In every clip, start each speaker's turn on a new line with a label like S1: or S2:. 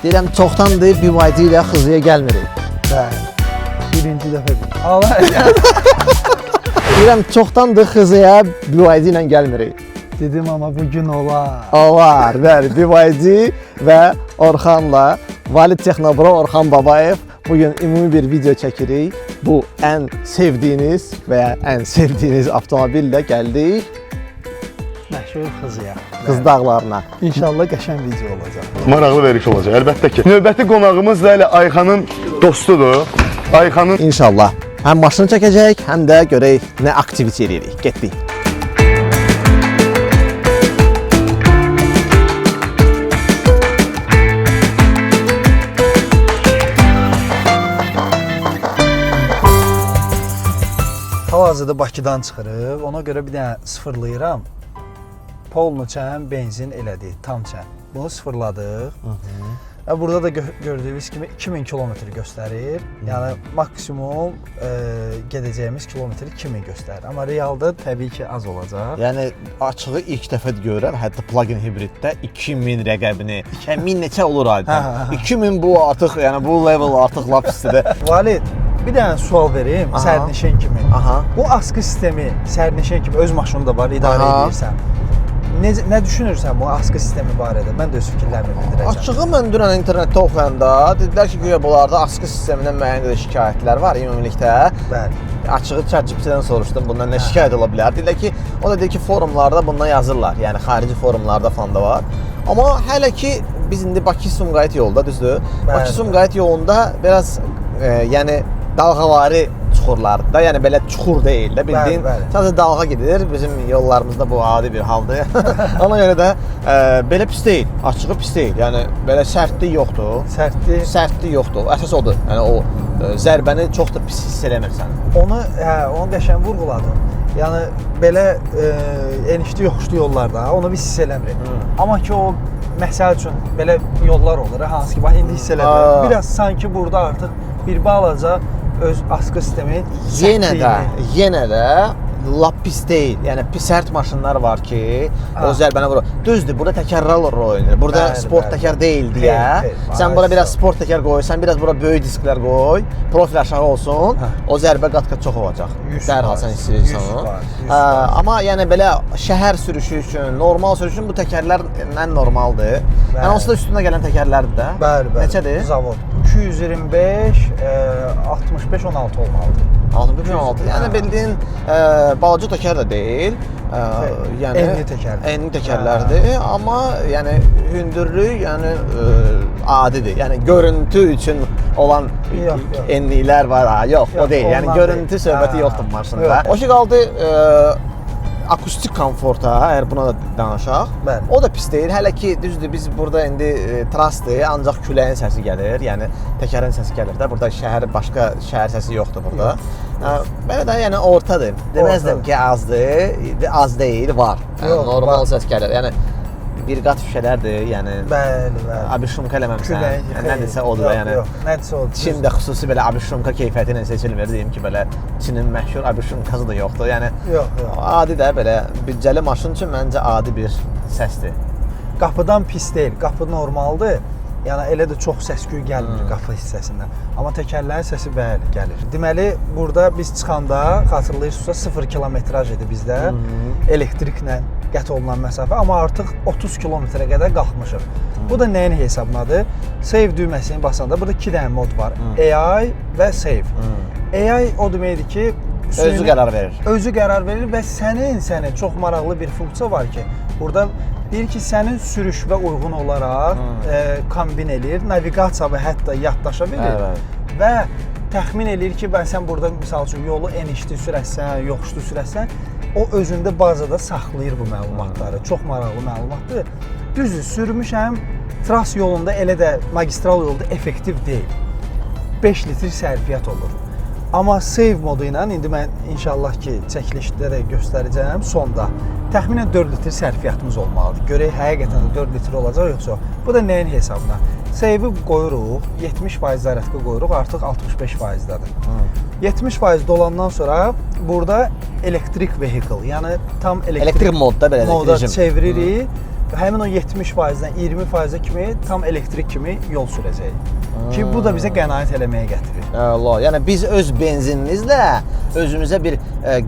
S1: Deyirəm çoxdandır BYD ilə Xızıya gəlmirik.
S2: Bəli. Birinci dəfə. Allah.
S1: Deyirəm çoxdandır Xızıya BYD ilə gəlmirik.
S2: Dedim amma bu gün olar.
S1: Olar, bəli, BYD və Orxanla Valid Texnobro Orxan Babayev bu gün ümumi bir video çəkirik. Bu ən sevdiyiniz və ya ən sevdiyiniz avtomobillə gəldik
S2: Məşhur Xızıya.
S1: Qız dağlarına.
S2: İnşallah qəşəng video olacaq.
S3: Maraqlı veriş olacaq, əlbəttə ki. Növbəti qonağımız da elə Ayxanın dostudur. Ayxanın
S1: İnşallah həm maşını çəkəcək, həm də görək nə aktivite eləyirik. Getdik.
S2: Hal-hazırda Bakıdan çıxırıq. Ona görə bir dənə sıfırlayıram. Polnu çən, benzin elədi, tam çən. Bunu sıfırladıq. Və burada da gördüyünüz kimi 2000 kilometr göstərir. Yəni maksimum gedəcəyimiz kilometr 2000 göstərir. Amma realda təbii ki az olacaq.
S1: Yəni açığı ilk dəfə görürəm, hətta plug-in hibriddə 2000 rəqəmini. Yəni 1000 neçə olur adətən.
S2: Hə, hə, hə.
S1: 2000 bu artıq, yəni bu level artıq lap istidir.
S2: Valid, bir dənə sual verim
S1: Aha.
S2: sərnişin kimi.
S1: Aha.
S2: Bu askı sistemi sərnişin kimi öz maşını da var, idarə
S1: Aha.
S2: edirsən. Necə, nə düşünürsən bu askı sistemi barədə? Mən də öz fikirlərimi bildirəcəm.
S1: Açığı mən dünən internetdə oxuyanda dedilər ki, güya bunlarda askı sistemindən müəyyən qədər şikayətlər var ümumilikdə.
S2: Bəli.
S1: Açığı ChatGPT-dən soruşdum, bundan nə şikayət ola bilər? Dedilər ki, o da deyir ki, forumlarda bundan yazırlar. Yəni xarici forumlarda falan da var. Amma hələ ki biz indi Bakı-Sumqayıt yolunda, düzdür? Bakı-Sumqayıt yolunda biraz yəni dalğavari çuxurlardır da, yəni belə çuxur deyil də, bildiyin.
S2: Bəli, bəli.
S1: Sadəcə dalğa gedir. Bizim yollarımızda bu adi bir haldır. Ona görə də belə pis deyil. Açığı pis deyil. Yəni belə sərtlik yoxdur.
S2: Sərtlik.
S1: Sərtlik yoxdur. Əsas odur. Yəni o zərbəni çox da pis hiss eləmirsən.
S2: Onu, hə, onu qəşəng vurğuladın. Yəni belə enişli yoxuşlu yollarda onu biz hiss eləmirik. Amma ki o məsəl üçün belə yollar olur, hansı ki bax indi hiss eləmirəm. Biraz sanki burada artıq bir balaca öz askı sistemi
S1: Yenə də lap pis deyil. Yəni pis sərt maşınlar var ki, o zərbəni vurur. Düzdür, burada təkərlər rol oynayır. Burada
S2: Bəli,
S1: sport
S2: bəli.
S1: təkər deyil deyə.
S2: Xeyr, xeyr,
S1: Sən bura biraz
S2: yox.
S1: sport təkər qoy, sən biraz bura böyük disklər qoy, profil aşağı olsun.
S2: Hə.
S1: O zərbə qat-qat çox olacaq. Dərhal sən hiss edirsən onu.
S2: 100%,
S1: Hə, amma yəni belə şəhər sürüşü üçün, normal sürüş üçün bu təkərlər ən normaldır. Yəni onsuz da üstünə gələn təkərlərdir də.
S2: Bəli, bəli.
S1: Neçədir?
S2: Zavod. 225, 65, 16 olmalıdır.
S1: 65 16. Yəni bildiyin balaca təkər də deyil. Yəni
S2: Enli təkərdir.
S1: Enli təkərlərdir, amma yəni hündürlük, yəni adidir. Yəni görüntü üçün olan
S2: Yox, yox.
S1: enliklər var. Ha, yox, o
S2: Yox,
S1: deyil. Yəni
S2: ondan
S1: görüntü
S2: deyil.
S1: söhbəti
S2: Hə,
S1: yoxdur maşında.
S2: yox.
S1: O ki qaldı akustik komforta, əgər buna da danışaq.
S2: Bəli.
S1: O da pis deyil. Hələ ki düzdür, biz burada indi trasdır, ancaq küləyin səsi gəlir, yəni təkərin səsi gəlir də. Burada şəhər başqa şəhər səsi yoxdur burada. Belə də yəni ortadır. Deməzdim ki, azdır, az deyil, var. Yəni,
S2: Yox,
S1: normal
S2: var.
S1: səs gəlir. Yəni bir qat şüşələrdir, yəni
S2: Bəli, bəli.
S1: abişumka eləməmsən.
S2: Külək,
S1: Yəni, nədirsə odur da,
S2: yox,
S1: yəni.
S2: Yox, nədirsə odur.
S1: Çin də xüsusi belə abişumka keyfiyyəti ilə seçilmir, deyim ki, belə Çinin məşhur abişumkası da yoxdur. Yəni
S2: Yox, yox.
S1: adi də belə büdcəli maşın üçün məncə adi bir səsdir.
S2: Qapıdan pis deyil, qapı normaldır. Yəni elə də çox səs-küy gəlmir qapı hissəsindən. Amma təkərlərin səsi bəli gəlir. Deməli, burada biz çıxanda xatırlayırsınızsa 0 kilometraj idi bizdə. Elektriklə qət olunan məsafə, amma artıq 30 kilometrə qədər qalxmışıq. Bu da nəyin hesabınadır? Save düyməsini basanda burada 2 dənə mod var. AI və Save. AI o deməkdir ki,
S1: Özü qərar verir.
S2: Özü qərar verir və sənin çox maraqlı bir funksiya var ki, burada deyir ki, sənin sürüşvə uyğun olaraq kombin eləyir, naviqasiya və hətta yaddaşa verir.
S1: Evet.
S2: Və təxmin eləyir ki, bən sən burada misal üçün yolu enişli sürəsən, yoxuşlu sürəsən, o özündə bazada saxlayır bu məlumatları. Çox maraqlı məlumatdır. Düzdür, sürmüşəm, tras yolunda elə də magistral yolda effektiv deyil. 5 litr sərfiyyat olur. Amma save modu ilə indi mən inşallah ki, çəkilişdə də göstərəcəm sonda. Təxminən 4 litr sərfiyyatımız olmalıdır. Görək həqiqətən də 4 litr olacaq yoxsa yox. Bu da nəyin hesabına? Save-i qoyuruq, 70% zaryadka qoyuruq, artıq 65%dadır. 70% dolandan sonra burada elektrik vehicle, yəni tam elektrik,
S1: Elektrik modda belə
S2: moda
S1: rejim.
S2: çeviririk. Həmin o 70%-dən 20%-ə kimi tam elektrik kimi yol sürəcəyik. Ki bu da bizə qənaət eləməyə gətirir.
S1: Allah, yəni biz öz benzinimizlə özümüzə bir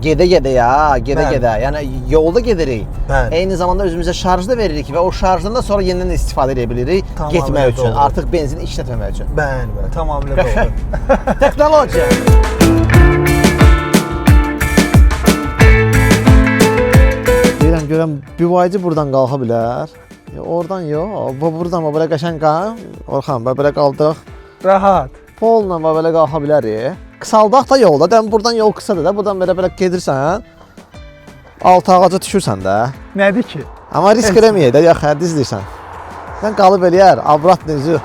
S1: gedə-gedə ya, gedə-gedə, yəni yolda gedirik.
S2: Bəli.
S1: Eyni zamanda özümüzə şarj da veririk və o şarjdan da sonra yenidən istifadə edə bilirik
S2: Tamamilə
S1: getmək üçün,
S2: doğru.
S1: artıq benzin işlətməmək üçün.
S2: Bəli, bəli, tamamilə doğru.
S1: Texnologiya. Deyirəm görəm BYD burdan qalxa bilər. Ya, oradan yox, bu burdan bax belə qəşəng qal. Orxan, bax belə qaldıq.
S2: Rahat.
S1: Polla bax belə qalxa bilərik. Qısaldaq da yolda. Dən burdan yol qısadır da. Burdan belə-belə gedirsən. Altı ağaca düşürsən də.
S2: Nədir ki?
S1: Amma risk eləməyək də, yox, hə, düz deyirsən. Sən qalıb eləyər, abrat üzü.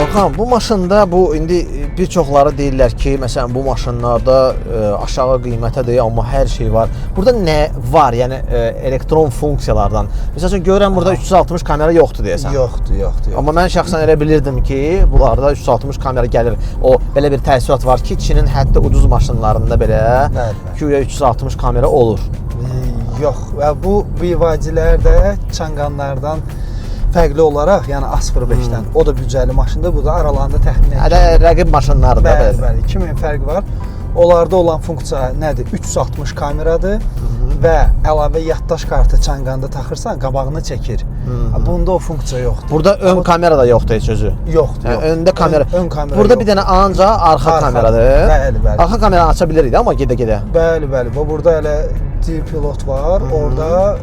S1: Orxan, bu maşında bu indi bir çoxları deyirlər ki, məsələn bu maşınlarda aşağı qiymətədir, amma hər şey var. Burada nə var? Yəni elektron funksiyalardan. Məsəl üçün görürəm burada 360 kamera yoxdur deyəsən.
S2: Yoxdur, yoxdur, yoxdur.
S1: Amma mən şəxsən elə bilirdim ki, bunlarda 360 kamera gəlir. O belə bir təəssürat var ki, Çinin hətta ucuz maşınlarında belə
S2: Bəli, bəli.
S1: güya 360 kamera olur.
S2: Yox, və bu BYD-lər də Changanlardan fərqli olaraq, yəni A05-dən, o da büdcəli maşındır, bu da aralarında təxminən
S1: Hələ rəqib maşınlardır da
S2: Bəli,
S1: belə.
S2: bəli, 2000 fərq var. Onlarda olan funksiya nədir? 360 kameradır və əlavə yaddaş kartı Changanda taxırsan, qabağını çəkir. Bunda o funksiya yoxdur.
S1: Burada ön kamera da yoxdur heç özü.
S2: Yoxdur,
S1: Yəni
S2: yox.
S1: öndə kamera.
S2: Ön kamera
S1: Burada bir
S2: yoxdur.
S1: dənə ancaq arxa
S2: Arxa.
S1: kameradır.
S2: Bəli, bəli.
S1: Arxa kameranı aça bilirik də amma gedə-gedə.
S2: Bəli, bəli. Bu burada elə D pilot var. Orada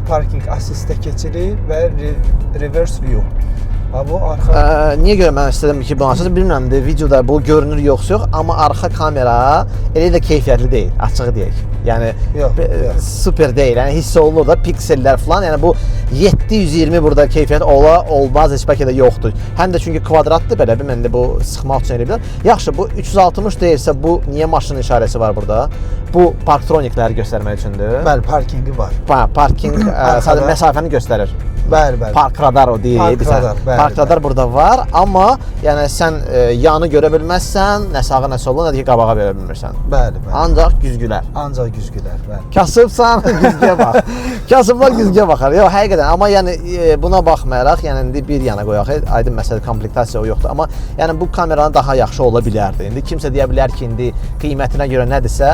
S2: parking assistə keçirir və reverse view. Ha bu arxa
S1: Niyə görə mən istədim ki, bunu açasın bilmirəm də videoda bu görünür yoxsa yox, amma arxa kamera elə də keyfiyyətli deyil, açığı deyək. Yəni
S2: Yox, yox.
S1: super deyil. Yəni hiss olunur da piksellər falan. Yəni bu 720 burada keyfiyyət ola olmaz heç bəlkə də yoxdur. Həm də çünki kvadratdır belə bir məndə bu sıxmaq üçün eləyiblər. Yaxşı, bu 360 deyilsə bu niyə maşın işarəsi var burada? Bu parktronikləri göstərmək üçündür.
S2: Bəli, parkinqi var.
S1: Parking sadəcə məsafəni göstərir.
S2: Bəli, bəli.
S1: Park radar o deyir.
S2: Park
S1: bizə.
S2: radar, bəli,
S1: Park radar burada var, amma yəni sən yanı görə bilməzsən, nə sağa nə sola, nə də ki qabağa görə bilmirsən.
S2: Bəli, bəli.
S1: Ancaq güzgülər.
S2: Ancaq güzgülər, bəli.
S1: Kasıbsan, güzgüyə bax. Kasıblar güzgüyə baxar. Yox, həqiqətən, amma yəni buna baxmayaraq, yəni indi bir yana qoyaq, aydın məsələ komplektasiya o yoxdur, amma yəni bu kameranın daha yaxşı ola bilərdi. İndi kimsə deyə bilər ki, indi qiymətinə görə nədirsə,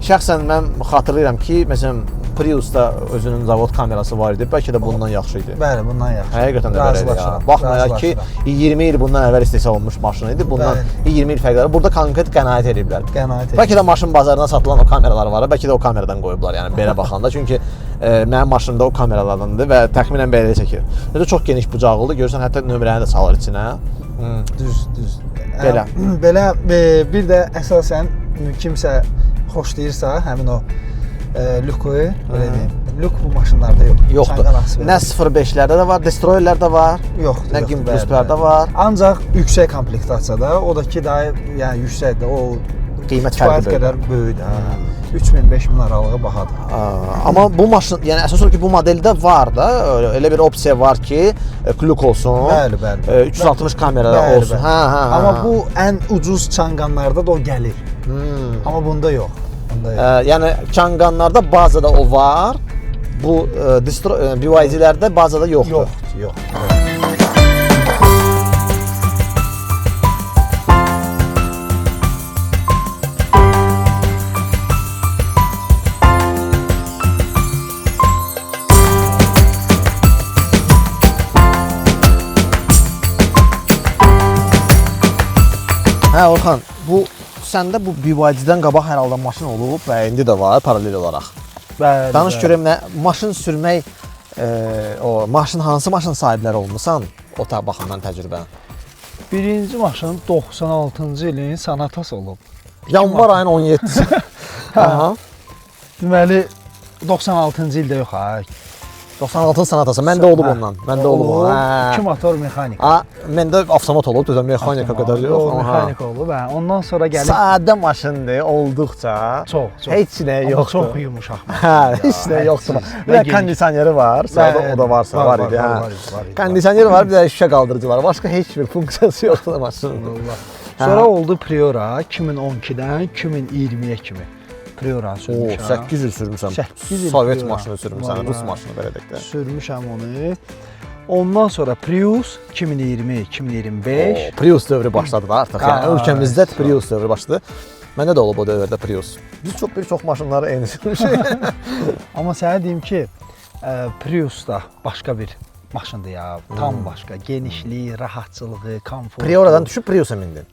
S1: şəxsən mən xatırlayıram ki, məsələn Prius-da özünün zavod kamerası var idi. Bəlkə də bundan yaxşı idi.
S2: Bəli, bundan yaxşı.
S1: Həqiqətən də belə idi. ya.
S2: Razılaşıram,
S1: Baxmayaraq ki,
S2: razılaşıram.
S1: 20 il bundan əvvəl istehsal olunmuş maşın idi. Bundan
S2: Bəli.
S1: 20 il fərqli var. Burada konkret qənaət ediblər.
S2: Qənaət
S1: Bəlkə də maşın bazarına satılan o kameralar var. Bəlkə də o kameradan qoyublar. Yəni belə baxanda. Çünki mənim maşınımda o kameralardandır və təxminən belə çəkir. Özü çox geniş bucaqlıdır. Görürsən hətta nömrəni də salır içinə.
S2: Düz, düz.
S1: Belə.
S2: Belə bir də əsasən kimsə xoşlayırsa həmin o Luku, belə deyim. Luk bu maşınlarda yox.
S1: Yoxdur.
S2: Changan A05.
S1: Nə 05-lərdə də var, Destroyer-lərdə var.
S2: Yoxdur.
S1: Nə
S2: yoxdur,
S1: Gim
S2: bəli,
S1: Plus-larda
S2: bəli.
S1: var.
S2: Ancaq yüksək komplektasiyada, o da ki daha yəni yüksəkdir. O
S1: Qiymət fərqi
S2: kifayət
S1: böyük.
S2: qədər böyükdür. Hə. 3000-5000 aralığı bahadır.
S1: Amma bu maşın, yəni əsas odur ki, bu modeldə var da, elə bir opsiya var ki, kluk olsun.
S2: Bəli, bəli.
S1: 360 kamera
S2: Bəli,
S1: olsun.
S2: bəli.
S1: Hə, hə, hə.
S2: Amma bu ən ucuz Changanlarda da o gəlir. Amma bunda yox. Bunda yox.
S1: Yəni Changanlarda bazada o var. Bu BYD-lərdə bazada yoxdur.
S2: Yoxdur, yox.
S1: Hə Orxan, bu səndə bu BYD-dən qabaq hər halda maşın olub və indi də var paralel olaraq.
S2: Bəli.
S1: Danış
S2: bəli.
S1: görüm nə maşın sürmək o maşın hansı maşın sahibləri olmusan o baxımdan təcrübən.
S2: Birinci maşın 96-cı ilin Sonatası olub.
S1: Yanvar ayının 17-si. Aha.
S2: Deməli 96-cı ildə yox ha.
S1: 96 Sonatası. Məndə olub ondan. Məndə olub o. Hə.
S2: İki motor mexanik.
S1: Ha, məndə avtomat olub, düzdür, mexanika qədər yox.
S2: O,
S1: Aha.
S2: mexanik olub. Hə. Ondan sonra gəlib
S1: Sadə maşındır olduqca.
S2: çox, çox.
S1: Heç nə
S2: Amma
S1: yoxdur.
S2: Çox yumuşaq.
S1: Hə, heç nə yoxdur. Bir də
S2: geniş.
S1: kondisioneri var. Sağda
S2: Bəli,
S1: o da varsa var,
S2: var, var,
S1: idi, hə.
S2: var, var, var idi.
S1: Kondisioner var, bir də şüşə qaldırıcı var. Başqa heç bir funksiyası yoxdur maşının.
S2: Allah. Sonra oldu Priora 2012-dən 2020-yə kimi. Priora sürmüşəm.
S1: O, 8 il sürmüsən.
S2: 8 il
S1: Sovet
S2: Priora.
S1: maşını sürmüsən, rus
S2: Vallahi.
S1: maşını belə deyək də.
S2: Sürmüşəm onu. Ondan sonra Prius 2020, 2025.
S1: O, Prius dövrü başladı da artıq. Yəni ölkəmizdə Prius dövrü başladı. Məndə də olub o dövrdə Prius. Biz çox bir çox maşınları eyni sürmüşük.
S2: Amma sənə deyim ki, Prius da başqa bir maşındır ya. Tam başqa. Genişliyi, rahatçılığı, komfortu.
S1: Prioradan düşüb Priusa mindin.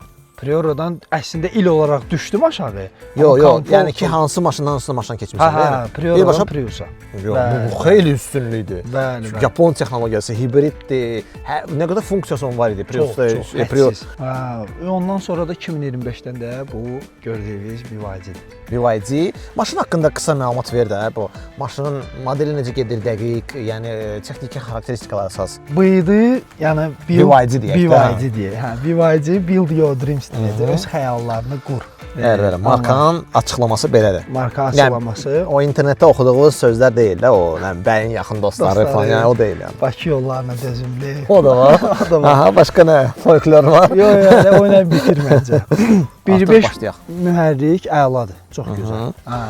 S2: Prioradan əslində il olaraq düşdüm aşağı.
S1: Yo, yo, yəni ki hansı maşından hansına maşına keçmisən
S2: Hə, hə, Prioradan
S1: birbaşa
S2: Priusa.
S1: Yox,
S2: Bəli.
S1: bu xeyli üstünlükdür.
S2: Bəli, bəli.
S1: Yapon texnologiyası, hibriddir. Hə, nə qədər funksiyası onun var idi Priusda.
S2: Çox, çox,
S1: Prius
S2: hədsiz. Hə, ondan sonra da 2025-dən də bu gördüyünüz BYD-dir.
S1: BYD. Maşın haqqında qısa məlumat ver də bu. Maşının modeli necə gedir dəqiq, yəni texniki xarakteristikalar əsas.
S2: BYD, yəni
S1: BYD deyək də.
S2: BYD deyək. Hə, BYD Build Your Dreams deyək. Öz xəyallarını qur.
S1: Bəli, bəli. Markanın açıqlaması belədir.
S2: Marka açıqlaması.
S1: Yəni, o internetdə oxuduğunuz sözlər deyil də o, nə bəyin yaxın dostları falan, yəni o deyil yəni.
S2: Bakı yollarına dözümlü.
S1: O da var.
S2: O da var.
S1: Aha, başqa nə folklor var?
S2: Yox, yox, elə o ilə bitir məncə. 1.5
S1: başlayaq.
S2: Mühərrik əladır. Çox gözəl. Hə.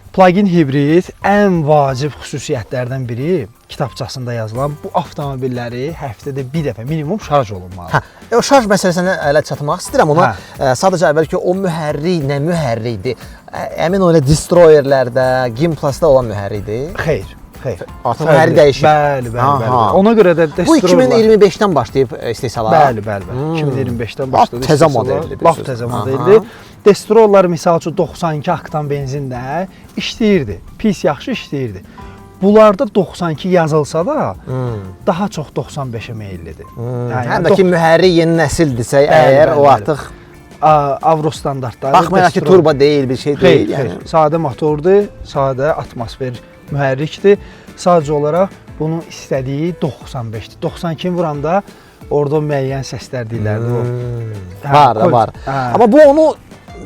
S2: Plug-in hibrid ən vacib xüsusiyyətlərdən biri kitabçasında yazılan bu avtomobilləri həftədə bir dəfə minimum şarj olunmalıdır.
S1: Hə, o şarj məsələsinə elə çatmaq istəyirəm ona.
S2: Hə.
S1: Sadəcə əvvəl ki, o mühərrik nə mühərrikdir? Əmin ol elə Destroyerlərdə, Gimplus'da olan mühərrikdir.
S2: Xeyr, xeyr.
S1: Artıq mühərrik dəyişib.
S2: Bəli, bəli, bəli.
S1: Aha.
S2: Ona görə də
S1: Bu
S2: Destroyerlər
S1: 2025-dən başlayıb istehsala.
S2: Bəli, bəli, bəli. 2025-dən
S1: Lap
S2: başladı.
S1: təzə
S2: istehsala.
S1: modeldir bir
S2: Lap
S1: sözlə.
S2: təzə
S1: Aha.
S2: modeldir. Destroyerlər misal üçün 92 aktan benzinlə işləyirdi. Pis yaxşı işləyirdi. Bunlarda 92 yazılsa da daha çox 95-ə meyillidir. Yəni
S1: Həm də ki mühərrik yeni nəsildirsə,
S2: Bəli,
S1: əgər
S2: bəli,
S1: o
S2: bəli.
S1: artıq
S2: Avro standartları.
S1: baxmayaraq ki
S2: Destroyer-
S1: turbo deyil, bir şey
S2: Xeyr,
S1: deyil, yəni.
S2: xeyr. Sadə motordur, sadə atmosfer mühərrikdir. Sadəcə olaraq bunun istədiyi 95-dir. 92-ni vuranda orada o müəyyən səslər deyirlərdi o. Hə,
S1: Var da var.
S2: Hə.
S1: Amma bu onu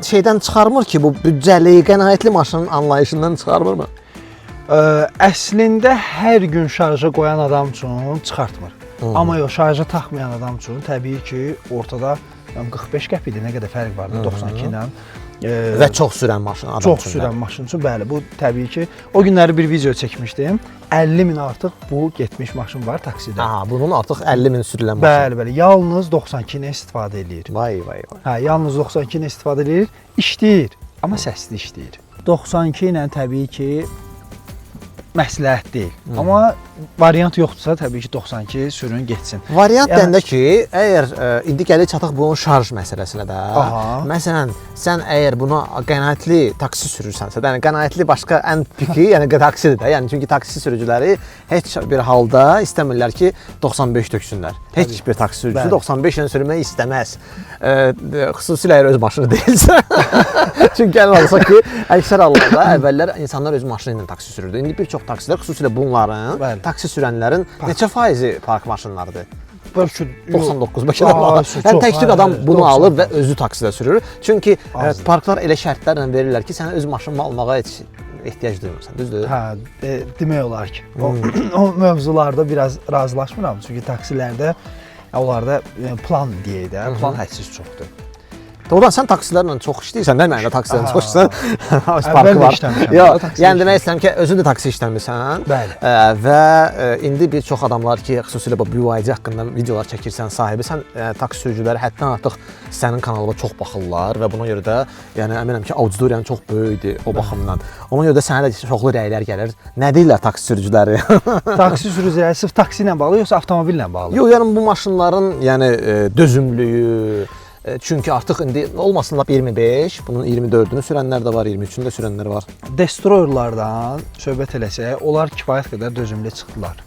S1: şeydən çıxarmır ki, bu büdcəli, qənaətli maşının anlayışından çıxarmırmı?
S2: Əslində hər gün şarja qoyan adam üçün çıxartmır. Amma yox, şarja taxmayan adam üçün təbii ki, ortada yəni 45 qəpikdir, nə qədər fərq var da 92 ilə.
S1: Və çox sürən maşın adam
S2: çox
S1: üçün də.
S2: sürən maşın üçün, bəli, bu təbii ki, o günləri bir video çəkmişdim. 50 min artıq bu getmiş maşın var taksidə.
S1: Aha, bunun artıq 50 min sürülən maşın.
S2: Bəli, bəli, yalnız 92 ilə istifadə eləyir.
S1: Vay vay vay.
S2: Hə, yalnız 92 ilə istifadə eləyir, işləyir, amma səsli işləyir. 92 ilə təbii ki məsləhət deyil. Amma variant yoxdursa təbii ki 92 sürün getsin.
S1: Variant
S2: Yəni-
S1: deyəndə ki, əgər indi gəlir çataq bunun şarj məsələsinə də.
S2: Aha.
S1: Məsələn, sən əgər buna qənaətli taksi sürürsənsə, yəni qənaətli başqa ən piki, yəni taksidir də. Yəni çünki taksi sürücüləri heç bir halda istəmirlər ki, 95 töksünlər. Heç bir taksi sürücüsü
S2: Bəli.
S1: 95 ilə sürmək istəməz. Xüsusilə əgər öz maşını deyilsə. Çünki gəl olsa ki, əksər hallarda əvvəllər insanlar öz maşını ilə taksi sürürdü. İndi bir çox taksilər, xüsusilə bunların,
S2: Bəli.
S1: taksi sürənlərin neçə faizi park maşınlarıdır?
S2: Bəlkə
S1: 99 bəlkə də
S2: Aa,
S1: var.
S2: çox,
S1: Yəni tək tük
S2: hə,
S1: adam
S2: hə,
S1: bunu
S2: 90.
S1: alır və özü taksidə sürür. Çünki
S2: Azdır.
S1: parklar elə şərtlərlə verirlər ki, sənə öz maşınını almağa heç ehtiyac duymursan, düzdür?
S2: Hə, demək olar ki, o mövzularda biraz razılaşmıram. Çünki taksilərdə onlarda plan deyək də, plan hədsiz çoxdur.
S1: Doğrudan sən taksilərlə çox işləyirsən, nə mənada taksilərlə çox işləyirsən? Öz
S2: Əvvəl
S1: parkı
S2: də
S1: var.
S2: işləmişəm,
S1: Yox,
S2: taksidə
S1: yəni demək istəyirəm ki, özün də taksi işləmisən.
S2: Bəli.
S1: Və indi bir çox adamlar ki, xüsusilə bu BYD haqqında videolar çəkirsən, sahibisən, taksi sürücüləri həddən artıq sənin kanalına çox baxırlar və buna görə də yəni əminəm ki, auditoriyan çox böyükdür o baxımdan. Ona görə də sənə də çoxlu rəylər gəlir. Nə deyirlər taksi sürücüləri?
S2: Taksi sürücüləri sırf taksi ilə bağlı yoxsa avtomobillə bağlı?
S1: Yox, yəni bu maşınların, yəni dözümlüyü, çünki artıq indi olmasın lap 25, bunun 24-ünü sürənlər də var, 23-ünü də sürənlər var.
S2: Destroyerlardan söhbət eləsək, onlar kifayət qədər dözümlü çıxdılar.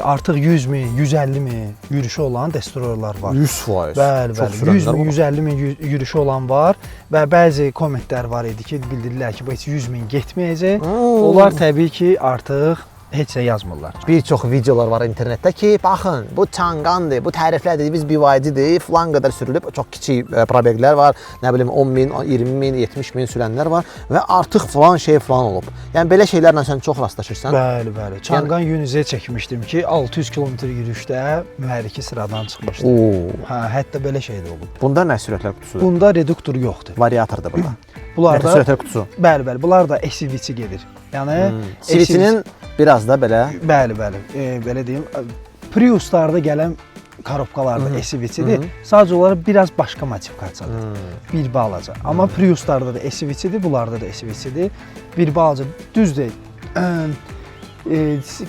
S2: Artıq 100 min, 150 min yürüşü olan destroyerlar var.
S1: 100%.
S2: Bəli,
S1: Çox
S2: bəli.
S1: sürənlər
S2: 100 min,
S1: var.
S2: 150 min yürüşü olan var və bəzi kommentlər var idi ki, bildirdilər ki, bu heç 100 min getməyəcək. Onlar təbii ki, artıq Heç nə yazmırlar.
S1: Bir çox videolar var internetdə ki, baxın, bu Changandır, bu təriflədir, biz BYD-dir, filan qədər sürülüb, çox kiçik probeqlər var, nə bilim 10 min, 20 min, 70 min sürənlər var və artıq filan şey filan olub. Yəni belə şeylərlə sən çox rastlaşırsan.
S2: Bəli, bəli. Changan Yunizə çəkmişdim ki, 600 kilometr yürüyüşdə mühərriki sıradan çıxmışdı.
S1: Oo.
S2: Hə, hətta belə şey də olub.
S1: Bunda nə sürətlər qutusudur?
S2: Bunda reduktor yoxdur.
S1: Variatordur burada.
S2: Bunlarda
S1: sürətlər qutusu.
S2: Bəli, bəli. Bunlar da SUV-ci gedir. Yəni
S1: CVT-nin biraz da belə
S2: Bəli, bəli. Belə deyim, Priuslarda gələn korobkalarda SUV-dir. Sadəcə olaraq biraz başqa modifikasiyadır. Bir balaca. Amma Priuslarda da SUV-dir, bunlarda da SUV-dir. Bir balaca. Düzdür.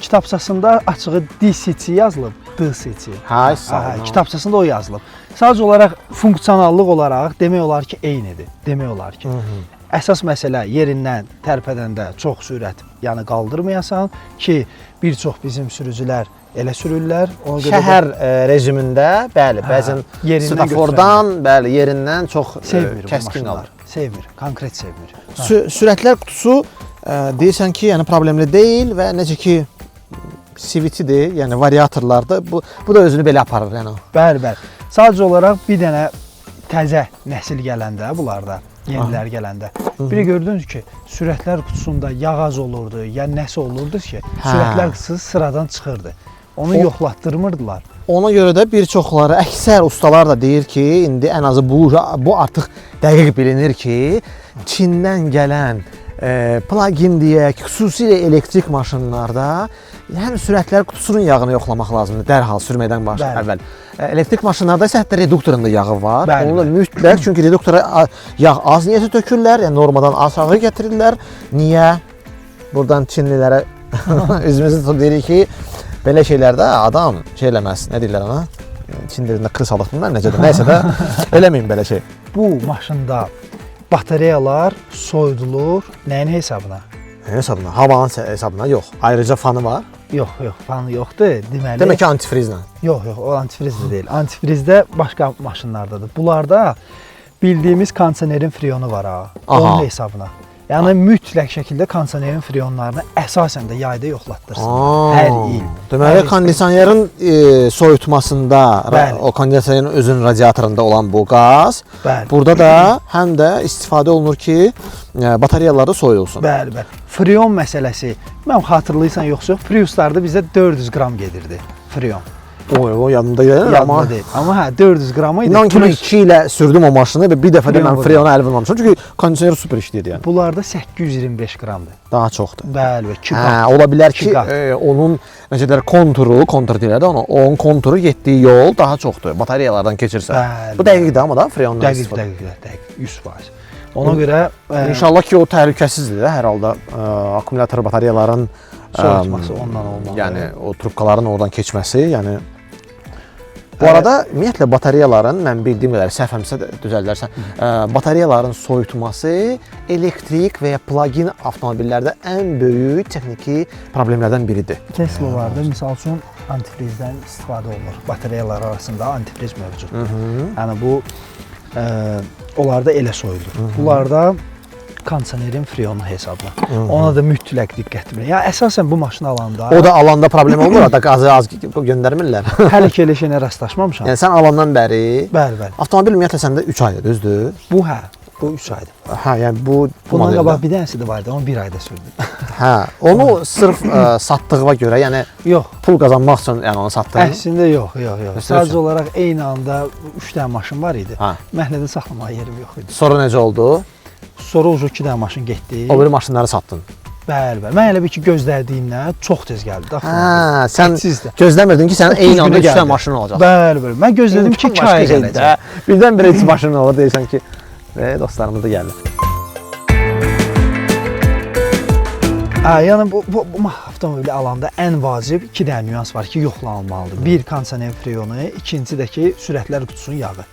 S2: Kitabçasında açığı DCT yazılıb, DCT.
S1: Hə, sağ ol.
S2: Kitabçasında o yazılıb. Sadəcə olaraq funksionallıq olaraq demək olar ki, eynidir. Demək olar ki. Əsas məsələ yerindən tərpədəndə çox sürət, yəni qaldırmayasan ki, bir çox bizim sürücülər elə sürürlər. Ona görə də
S1: Şəhər rejimində, bəli, bəzən svetofordan, bəli, yerindən çox
S2: sevmir bu
S1: kəskin
S2: maşınlar.
S1: qalır.
S2: Sevmir, konkret sevmir.
S1: Sürətlər qutusu deyirsən ki, yəni problemli deyil və necə ki CVT-dir, yəni variatorlarda bu da özünü belə aparır, yəni.
S2: Bəli, bəli. Sadəcə olaraq bir dənə təzə nəsil gələndə bunlarda, yenilər gələndə. Bir gördünüz ki, sürətlər qutusunda yağ az olurdu, ya nəsə olurdu ki, sürətlər qutusu sıradan çıxırdı. Onu yoxlatdırmırdılar.
S1: Ona görə də bir çoxları, əksər ustalar da deyir ki, indi ən azı bu artıq dəqiq bilinir ki, Çindən gələn plug-in deyək, xüsusilə elektrik maşınlarda həm sürətlər qutusunun yağını yoxlamaq lazımdır dərhal sürmədən əvvəl. Elektrik maşınlarda isə hətta reduktorun da yağı var.
S2: Bəli,
S1: Onu da mütləq, çünki reduktora yağ az niyəsə tökürlər, yəni normadan aşağı gətirirlər. Niyə? Buradan Çinlilərə üzümüzü tutub deyirik ki, belə şeylərdə adam şey eləməz, nə deyirlər ona? Çin dilində krısalıq bunlar necədir? Nəysə də eləməyin belə şey.
S2: Bu maşında batareyalar soyudulur nəyin hesabına?
S1: Nəyin hesabına? Havanın hesabına yox. Ayrıca fanı var.
S2: Yox, yox, fanı yoxdur. Deməli,
S1: Demək ki, antifrizlə.
S2: Yox, yox, o antifriz də deyil. Antifrizdə başqa maşınlardadır. Bunlarda bildiyimiz kondisionerin freyonu var ha. Onun hesabına. Yəni mütləq şəkildə kondisionerin freyonlarını əsasən də yayda yoxlatdırsınlar. Hər il.
S1: Deməli, kondisionerin soyutmasında,
S2: Bəli.
S1: o kondisionerin özünün radiatorunda olan bu qaz,
S2: Bəli.
S1: burada da həm də istifadə olunur ki, batareyalar da soyulsun.
S2: Bəli, bəli. Freon məsələsi. Mən xatırlayırsan yoxsa yox, Priuslarda bizdə 400 qram gedirdi freon.
S1: O yadımda deyil, amma
S2: Yadımda deyil. Amma hə 400 qram idi.
S1: İnan ki, mən 2 ilə sürdüm o maşını və bir dəfə də mən
S2: Freon
S1: freyona əl vurmamışam. Çünki kondisioner super işləyirdi yəni.
S2: Bunlarda 825 qramdır.
S1: Daha çoxdur.
S2: Bəli, 2
S1: Hə,
S2: qat.
S1: ola bilər ki,
S2: İki qat.
S1: onun necə deyirlər, konturu, kontur deyirlər də ona, onun konturu getdiyi yol daha çoxdur. Batareyalardan keçirsə.
S2: Bəli,
S1: Bu dəqiqdir amma da freondan
S2: Dəqiq,
S1: istifadə.
S2: dəqiq, dəqiq, 100%. Ona görə
S1: İnşallah ki, o təhlükəsizdir də hər halda akkumulyator batareyaların
S2: soyutması ondan olmalı.
S1: Yəni o trubkaların oradan keçməsi, yəni Bu arada ümumiyyətlə batareyaların mən bildiyim qədər səhvəmsə də düzəldərsən, batareyaların soyutması elektrik və ya plug-in avtomobillərdə ən böyük texniki problemlərdən biridir.
S2: Teslalarda misal üçün antifrizdən istifadə olunur. Batareyalar arasında antifriz mövcuddur. Yəni bu onlarda elə soyulur. Bunlarda kondisionerin freyonu hesabına. Ona da mütləq diqqət edin. Yəni əsasən bu maşını alanda
S1: O da alanda problem olmur, da qazı az göndərmirlər.
S2: hələ ki elə şeylə rastlaşmamışam.
S1: Yəni sən alandan bəri
S2: Bəli, bəli.
S1: avtomobil ümumiyyətlə səndə 3 aydır, düzdür?
S2: Bu hə, bu 3 aydır.
S1: Hə, yəni bu
S2: Bundan
S1: modeldə.
S2: qabaq bir dənəsi də var idi, onu 1 ayda sürdüm.
S1: Hə, onu sırf satdığına görə, yəni
S2: Yox,
S1: pul qazanmaq üçün yəni onu satdın.
S2: əslində yox, yox, yox.
S1: Məsəl
S2: Sadəcə
S1: üçün?
S2: olaraq eyni anda 3 dənə maşın var idi.
S1: Hə.
S2: Məhəllədə saxlamağa yerim yox idi.
S1: Sonra necə oldu?
S2: Sonra ucu 2 dənə maşın getdi.
S1: O biri maşınları satdın.
S2: Bəli, bəli. Mən elə bil ki, gözlədiyimdən çox tez gəldi də avtomobil.
S1: Hə, sən
S2: Siz də.
S1: gözləmirdin ki, sənin
S2: 30
S1: eyni anda
S2: günə
S1: 3 dənə
S2: gəldi.
S1: maşın olacaq.
S2: Bəli, bəli. Mən gözlədim ki, 2 aya gələcək.
S1: Birdən-birə 3 maşın olur deyirsən ki, və dostlarımız da gəldi.
S2: Hə, yəni bu avtomobili alanda ən vacib 2 dənə nüans var ki, yoxlanılmalıdır. Bir kondisioner freyonu, ikinci də ki, sürətlər qutusunun yağı.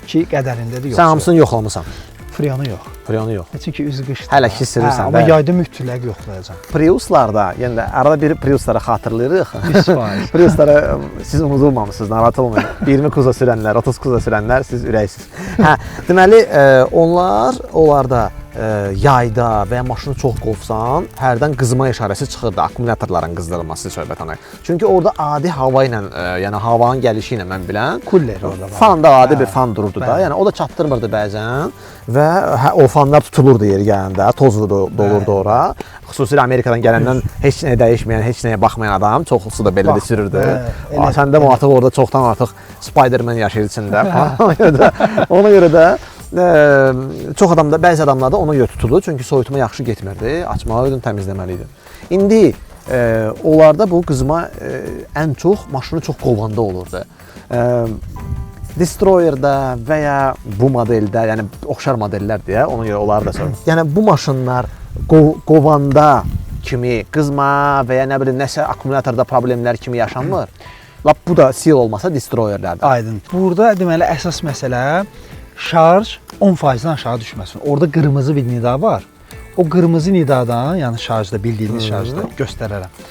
S2: Ki qədərindədir yoxsa.
S1: Sən hamısını yoxlamısan.
S2: Freyonu yox.
S1: Freyonu yox.
S2: Çünki üzü qışdır.
S1: Hələ ki sürürsən,
S2: Hə, amma
S1: bəli.
S2: yayda mütləq yoxlayacağam.
S1: Priuslarda, yəni də arada bir Priusları xatırlayırıq.
S2: 100%.
S1: Priuslara siz unudulmamısınız, narahat olmayın. 20 kuza sürənlər, 30 kuza sürənlər siz ürəksiz. Hə, deməli onlar onlarda yayda və ya maşını çox qovsan, hərdən qızma işarəsi çıxırdı, akkumulyatorların qızdırılması söhbət ana. Çünki orada adi hava ilə, yəni havanın gəlişi ilə mən bilən
S2: Kuller orada var.
S1: Fan da adi bir fan dururdu da.
S2: Bəli.
S1: Yəni o da çatdırmırdı bəzən və o fanlar tutulurdu yeri gələndə, toz dolurdu ora. Xüsusilə Amerikadan gələndən heç nəyə dəyişməyən, heç nəyə baxmayan adam çoxlusu da belə də sürürdü. Sən də artıq orada çoxdan artıq Spider-Man yaşayır içində falan. Ona görə də çox adamda, bəzi adamlarda ona görə tutulur. Çünki soyutma yaxşı getmirdi, açmalıydın, təmizləməliydin. İndi onlarda bu qızma ən çox maşını çox qovanda olurdu. Destroyer'da və ya bu modeldə, yəni oxşar modellər deyə, ona görə onları da söyləyirəm. Yəni bu maşınlar qovanda kimi qızma və ya nə bilim nəsə akkumulyatorda problemlər kimi yaşanmır. Lap bu da seal olmasa Destroyer'lərdə.
S2: Aydın. Burada deməli əsas məsələ şarj 10%-dən aşağı düşməsin. Orada qırmızı bir nida var. O qırmızı nidadan, yəni şarjda bildiyiniz şarjda göstərərəm.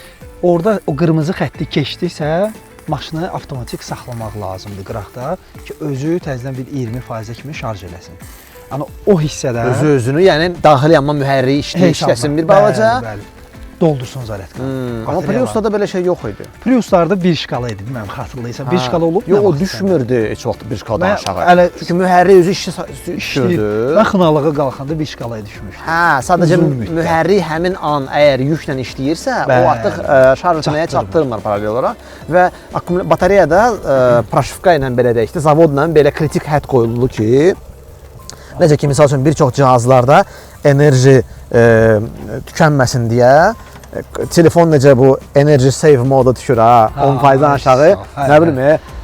S2: Orada o qırmızı xətti keçdiksə maşını avtomatik saxlamaq lazımdır qıraqda ki, özü təzədən bir 20%-ə kimi şarj eləsin. Yəni o hissədə
S1: özü özünü, yəni daxili yanma mühərriyi işləsin bir balaca.
S2: Bəli, bəli. Doldursun zaryadkanı.
S1: Amma Prius'da da belə şey yox idi.
S2: Prius'larda bir şkala idi, bilmirəm xatırlayırsan. Bir şkala olub.
S1: Yox, o düşmürdü heç vaxt bir şkaladan aşağı. Çünki mühərrik özü işləyirdi.
S2: Mən Xınalığa qalxanda bir şkalaya düşmüşdü.
S1: Hə, sadəcə mühərrik həmin an əgər yüklə işləyirsə, o artıq şarj etməyə çatdırmır paralel olaraq və batareyada proşivka ilə belə deyək də, zavodla belə kritik hədd qoyuldu ki, necə ki, misal üçün bir çox cihazlarda enerji tükənməsin deyə telefon necə bu enerji save moda düşür ha, 10%-dən aşağı, nə bilim,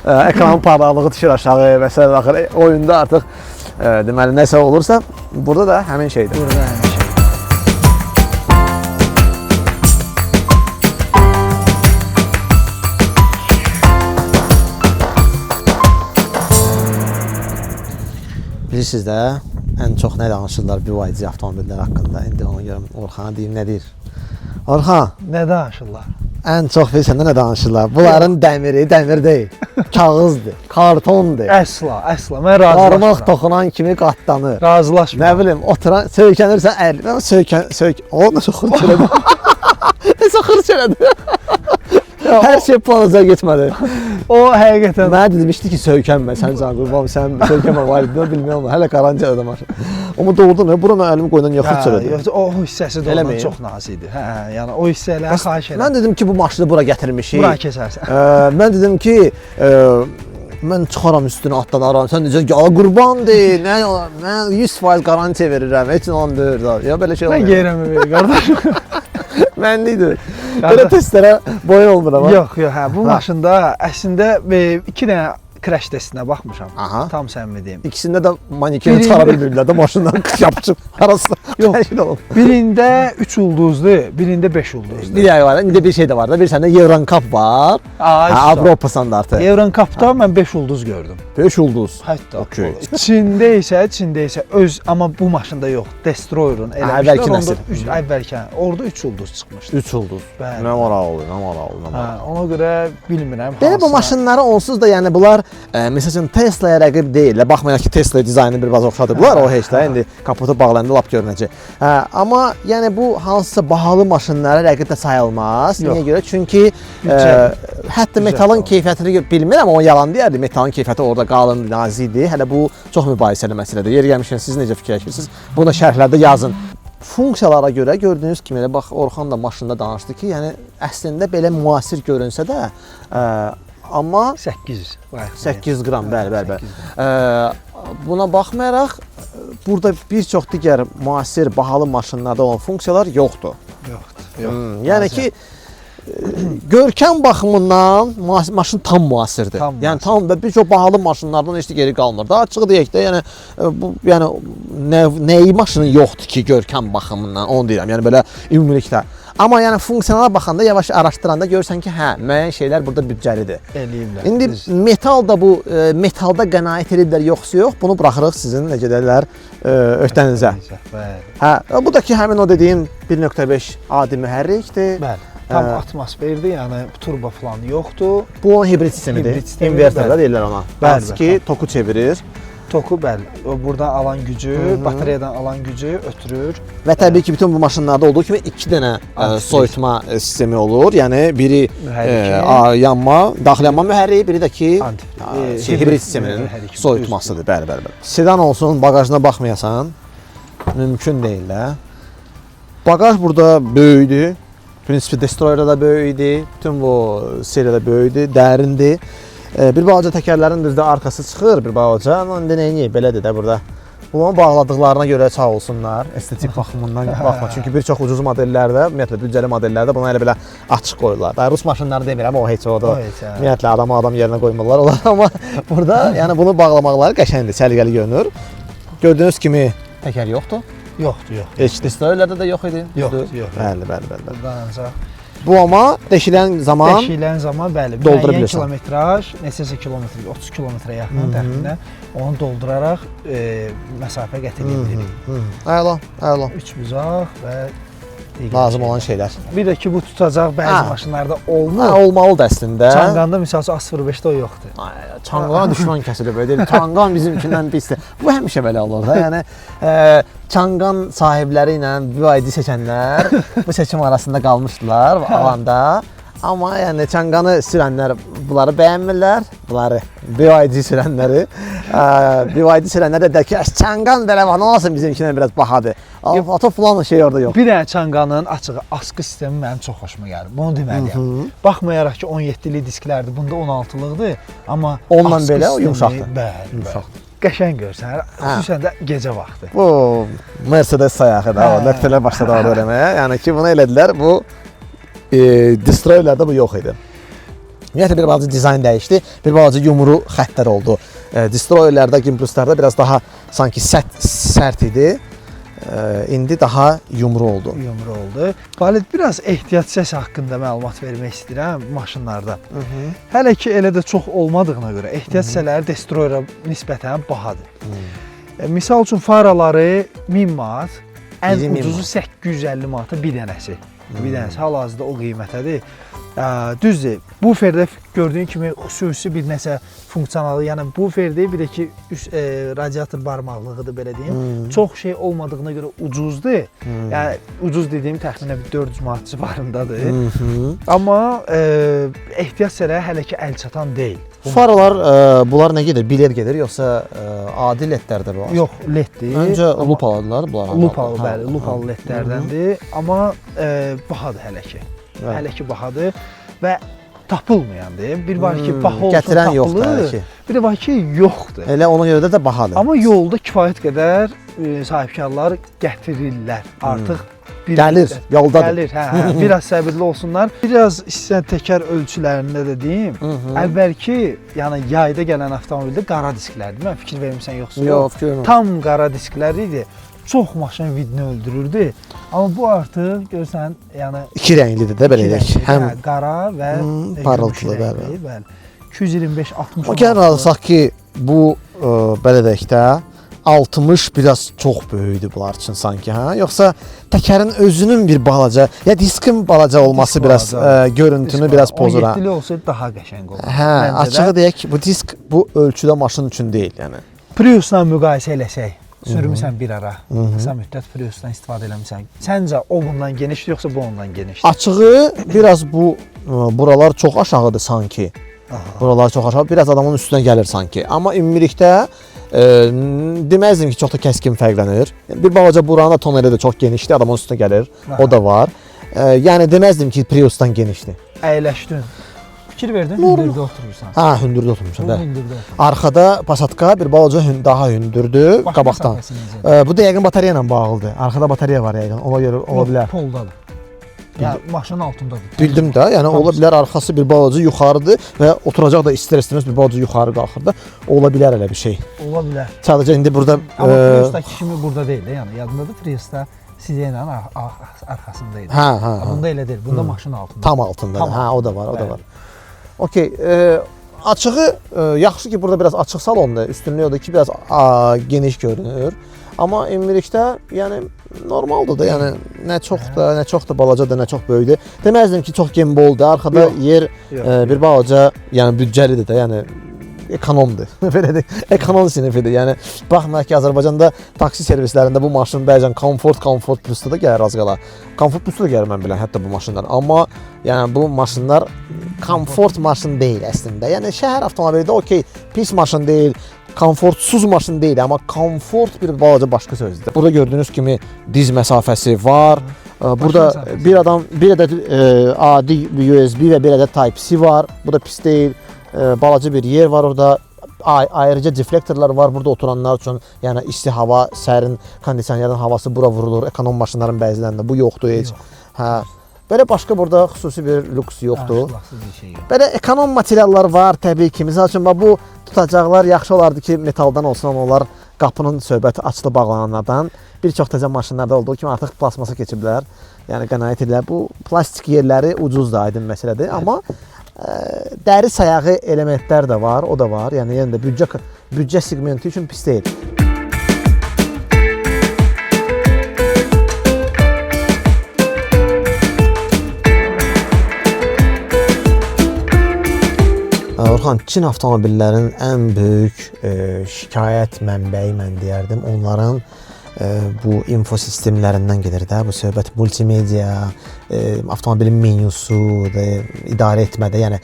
S1: ekranın parlaqlığı düşür aşağı və s. axır oyunda artıq deməli nəsə olursa, burada da həmin şeydir.
S2: Burada həmin şey.
S1: Bilirsiniz də, ən çox nə danışırlar BYD avtomobillər haqqında. İndi ona görə Orxana deyim nə deyir. Orxan,
S2: nə danışırlar?
S1: Ən çox bilirsən də nə danışırlar? Bunların dəmiri dəmir deyil, kağızdır, kartondur.
S2: Əsla, əsla. Mən razılaşmıram.
S1: Barmaq toxunan kimi qatlanır.
S2: Razılaşmıram.
S1: Nə bilim, oturan, söykənirsən, əl, söykən, o nəsə xırç elədi. Nəsə xırç elədi. Hər şey planıza getmədi.
S2: O həqiqətən.
S1: Mənə demişdi ki, söykənmə, sən can qurban, sən söykənmə, validinə bilmirəm, hələ qarantiyada maşın. Amma doğrudan, bura mən əlimi qoydan niyə xırç elədi?
S2: Yox, o hissəsi doğrudan çox nazik idi. Hə, yəni o hissə elə xahiş edirəm.
S1: Mən dedim ki, bu maşını bura gətirmişik.
S2: Bura keçərsən.
S1: Mən dedim ki, mən çıxaram üstünə atlanaram, sən deyəcəksən ki, qurban deyil, nə olar, mən 100% qarantiya verirəm, heç nə deyir. Ya belə şey olmuyor.
S2: Mən geyirəm evi, qardaşım.
S1: Mənlikdir. Belə testlərə boyun olmuram.
S2: Yox, yox, hə, bu maşında əslində 2 dənə crash testinə baxmışam.
S1: Aha.
S2: Tam səmimi deyim.
S1: İkisində də manikeni çıxara bilmirlər də maşından yapışıb arasında.
S2: Yox. Birində 3 ulduzlu, birində 5 ulduzlu.
S1: Bir dəqiqə var. İndi bir şey də var da. Bir səndə Euro NCAP var.
S2: Aa,
S1: Avropa standartı.
S2: Euro NCAP-da mən 5 ulduz gördüm.
S1: 5 ulduz.
S2: Hətta.
S1: Okay.
S2: Çində isə öz, amma bu maşında yox, Destroyer-un eləmişlər.
S1: Əvvəlki nəsil.
S2: Əvvəlki. Orada 3 ulduz çıxmışdı.
S1: 3 ulduz. Nə maraqlı, nə maraqlı, nə maraqlı.
S2: Ona görə bilmirəm.
S1: Belə bu maşınları onsuz da, yəni bunlar məsəl üçün Tesla'ya rəqib deyil. Baxmayaraq ki, Tesla dizaynı bir az oxşadıblar, o heç də indi kapotu bağlayanda lap görünəcək. Hə, amma yəni bu hansısa bahalı maşınlara rəqib də sayılmaz.
S2: Yox.
S1: Niyə görə? Çünki hətta metalın keyfiyyətini bilmirəm, o yalan deyərdi. Metalın keyfiyyəti orada qalın, nazikdir. Hələ bu çox mübahisəli məsələdir. Yeri gəlmişkən siz necə fikirləşirsiniz? Bunu da şərhlərdə yazın. Funksiyalara görə gördüyünüz kimi, elə bax Orxan da maşında danışdı ki, yəni əslində belə müasir görünsə də, amma
S2: 800
S1: 800 qram, bəli, bəli, bəli. Buna baxmayaraq, burada bir çox digər müasir, bahalı maşınlarda olan funksiyalar yoxdur.
S2: Yoxdur. Yox.
S1: Yəni ki, görkəm baxımından maşın tam müasirdir.
S2: Tam
S1: yəni tam və bir çox bahalı maşınlardan heç də geri qalmır. Daha açıq deyək də, yəni bu, yəni nəyi maşının yoxdur ki, görkəm baxımından, onu deyirəm. Yəni belə ümumilikdə. Amma yəni funksionala baxanda, yavaş araşdıranda görürsən ki, hə, müəyyən şeylər burada büdcəlidir.
S2: Eləyiblər.
S1: İndi metal da bu, metalda qənaət ediblər yoxsa yox, bunu buraxırıq sizin, necə deyirlər, öhdənizə.
S2: Bəli.
S1: Hə, bu da ki, həmin o dediyim 1.5 adi mühərrikdir.
S2: Bəli. Tam atmosferdir, yəni turbo falan yoxdur.
S1: Bu onun hibrid sistemidir.
S2: Hibrid sistemi,
S1: İnvertor da deyirlər ona.
S2: Bəli,
S1: Hansı ki, toku çevirir.
S2: Toku bəli, o buradan alan gücü, batareyadan alan gücü ötürür.
S1: Və təbii ki, bütün bu maşınlarda olduğu kimi 2 dənə soyutma sistemi olur. Yəni biri yanma, daxili yanma mühərriki, biri də ki hibrid sisteminin soyutmasıdır. Bəli, bəli, bəli. Sedan olsun, bagajına baxmayasan, mümkün deyil də. Bagaj burada böyükdür. Prinsipi Destroyer'da da böyük idi. Bütün bu seriyada böyükdür, dərindir. Bir balaca təkərlərin düzdür arxası çıxır bir balaca. Amma indi nə edək, belədir də burada. Bunu bağladıqlarına görə sağ olsunlar. Estetik baxımından baxma. Çünki bir çox ucuz modellərdə, ümumiyyətlə büdcəli modellərdə bunu elə belə açıq qoyurlar. Daha rus maşınları demirəm, o heç o da. Ümumiyyətlə adamı adam yerinə qoymurlar onlar, amma burada yəni bunu bağlamaqları qəşəngdir, səliqəli görünür. Gördüyünüz kimi təkər yoxdur.
S2: Yoxdur, yox.
S1: Heç Destroyerlərdə də yox idi.
S2: Yoxdur, yox.
S1: Bəli, bəli, bəli.
S2: Buradan ancaq
S1: Bu amma deşilən zaman,
S2: deşilən zaman bəli,
S1: doldura
S2: müəyyən
S1: bilirsən.
S2: Kilometraj, neçəsə kilometr, 30 kilometrə yaxın təxminən onu dolduraraq məsafə qət edə bilirik.
S1: Əla, əla.
S2: Üç buzaq və digər
S1: Lazım olan şeylər.
S2: Bir də ki bu tutacaq bəzi maşınlarda olmur.
S1: Hə, olmalıdır əslində.
S2: Çanqanda misal üçün A05-də o yoxdur.
S1: Çanqana düşman kəsilib, öyle deyil. Çanqan bizimkindən pisdir. Bu həmişə belə olur da. Yəni Çanqan sahibləri ilə BYD seçənlər bu seçim arasında qalmışdılar alanda. Amma yəni Çanqanı sürənlər bunları bəyənmirlər. Bunları BYD sürənləri, BYD sürənlər də deyir ki, Çanqan belə var, nə olsun bizimkindən biraz bahadır. Ata falan şey orada yox.
S2: Bir dənə Çanqanın açığı askı sistemi mənim çox xoşuma gəlir. Bunu deməliyəm. Baxmayaraq ki 17-lik disklərdir, bunda 16-lıqdır, amma
S1: onunla belə o yumşaqdır.
S2: Bəli, yumşaqdır. Qəşəng görsənir, xüsusən də gecə vaxtı.
S1: Bu Mercedes sayağı da, o nöqtələr başladı orada eləməyə. Yəni ki, bunu elədilər, bu Destroyerlərdə bu yox idi. Ümumiyyətlə bir balaca dizayn dəyişdi, bir balaca yumru xəttlər oldu. Destroyerlərdə, Gimpluslarda biraz daha sanki sərt idi. İndi daha yumru oldu.
S2: Yumru oldu. Valid, biraz ehtiyat hissəsi haqqında məlumat vermək istəyirəm maşınlarda. Hələ ki elə də çox olmadığına görə ehtiyat hissələri Destroyer'a nisbətən bahadır. Misal üçün faraları 1000 manat, ən ucuzu 850 manata bir dənəsi. Bir dənəsi hal-hazırda o qiymətədir. Düzdür, buferdə gördüyün kimi xüsusi bir nəsə funksionalı, yəni buferdə bir də ki üst, radiator barmaqlığıdır belə deyim. Çox şey olmadığına görə ucuzdur. Yəni ucuz dediyim təxminən 400 manat civarındadır. Amma ehtiyat hissələri hələ ki əl çatan deyil.
S1: Faralar bunlar nə gedir? Bilet gedir yoxsa adi ledlərdə bu?
S2: Yox, leddir.
S1: Öncə lupalıdılar bunlar.
S2: Lupalı, bəli, lupalı ledlərdəndir. Amma bahadır hələ ki. Hələ ki bahadır və tapılmayandır. Bir var ki, baha olsun,
S1: gətirən
S2: tapılır.
S1: Yoxdur hələ ki.
S2: Bir də var ki, yoxdur.
S1: Elə ona görə də bahadır.
S2: Amma yolda kifayət qədər sahibkarlar gətirirlər. Artıq bir
S1: gəlir, yoldadır.
S2: Gəlir, hə, biraz səbirli olsunlar. Biraz istəyən təkər ölçülərində də deyim. Əvvəlki, yəni yayda gələn avtomobildə qara disklərdir. Mən fikir vermirsən yoxsa?
S1: Yox, fikir vermirəm.
S2: Tam qara disklər idi. Çox maşın vidini öldürürdü. Amma bu artıq görürsən, yəni
S1: iki rənglidir də belə deyək. Həm
S2: qara və
S1: parıltılı, bəli.
S2: Bəli. 225 60.
S1: O gəlir alsaq ki, bu belə deyək də 60 biraz çox böyükdür bunlar üçün sanki, hə? Yoxsa təkərin özünün bir balaca, ya diskin balaca olması
S2: disk
S1: biraz
S2: balaca,
S1: görüntünü biraz pozur ha.
S2: 17-li olsaydı daha qəşəng olardı.
S1: Hə, açığı deyək, bu disk bu ölçüdə maşın üçün deyil, yəni.
S2: Priusla müqayisə eləsək, sürmüsən bir ara, qısa müddət Priusdan istifadə eləmisən. Səncə o bundan genişdir yoxsa bu ondan genişdir?
S1: Açığı biraz bu buralar çox aşağıdır sanki.
S2: Aha.
S1: Buralar çox aşağı, biraz adamın üstünə gəlir sanki. Amma ümumilikdə deməzdim ki, çox da kəskin fərqlənir. Bir balaca buranın da toneli də çox genişdir, adamın üstünə gəlir.
S2: Aha.
S1: O da var. Yəni deməzdim ki, Priusdan genişdir.
S2: Əyləşdin. Fikir verdin, hündürdə oturursan.
S1: Hə, hündürdə oturmuşam, bəli.
S2: Hündürdə.
S1: Arxada pasatka bir balaca daha hündürdür,
S2: Başqa
S1: qabaqdan. Bu da yəqin batareya ilə bağlıdır. Arxada batareya var yəqin. Ona görə ola bilər.
S2: Poldadır. Yəni maşının altındadır.
S1: Bildim də, yəni ola bilər arxası bir balaca yuxarıdır və oturacaq da istər-istəməz bir balaca yuxarı qalxır da. Ola bilər elə bir şey.
S2: Ola bilər.
S1: Sadəcə indi burada
S2: amma Priusdakı kimi burada deyil də, yəni yadındadır Priusda sidenanın arxasında idi.
S1: Hə, hə.
S2: Bunda elə deyil. Bunda maşının altında.
S1: Tam altındadır. Hə, o da var, o da var. Okey, açığı yaxşı ki, burada biraz açıq salondur. Üstünlüyü odur ki, biraz geniş görünür. Amma ümumilikdə yəni normaldır da, yəni nə çox da, nə çox da balacadır, nə çox böyükdür. Deməzdim ki, çox gemboldur. Arxada
S2: yox,
S1: yer
S2: yox,
S1: bir balaca, yəni büdcəlidir də, yəni ekonomdur. Belə deyək, ekonom sinifidir. Yəni baxmayaraq ki, Azərbaycanda taksi servislərində bu maşın bəzən komfort, komfort plusda da gəlir az qala. Komfort plusda da gəlir mən bilən hətta bu maşınlar. Amma yəni bu maşınlar komfort maşın deyil əslində. Yəni şəhər avtomobili də okey, pis maşın deyil, komfortsuz maşın deyil, amma komfort bir balaca başqa sözdür. Burada gördüyünüz kimi diz məsafəsi var. Burada
S2: məsafəsi.
S1: bir adam bir ədəd adi USB və bir ədəd Type-C var. Bu da pis deyil. Balaca bir yer var orada. Ayrıca deflektorlar var burada oturanlar üçün. Yəni isti hava, sərin kondisionerin havası bura vurulur. Ekonom maşınların bəzilərində bu yoxdur heç.
S2: Yox.
S1: Hə. Belə başqa burada xüsusi bir lüks yoxdur.
S2: Danışılasız bir şey yox.
S1: Belə ekonom materiallar var təbii ki. Məsəl üçün bax bu tutacaqlar yaxşı olardı ki, metaldan olsun, amma onlar qapının söhbəti açılıb bağlananlardan bir çox təzə maşınlarda olduğu kimi artıq plastmasa keçiblər. Yəni qənaət edirlər. Bu plastik yerləri ucuzdur, aydın məsələdir. Amma dəri sayağı elementlər də var, o da var. Yəni yenə də büdcə segmenti üçün pis deyil. Orxan, Çin avtomobillərinin ən böyük şikayət mənbəyi mən deyərdim, onların bu info sistemlərindən gedir də bu söhbət multimedia, avtomobilin menyusu, da, idarə etmədə, yəni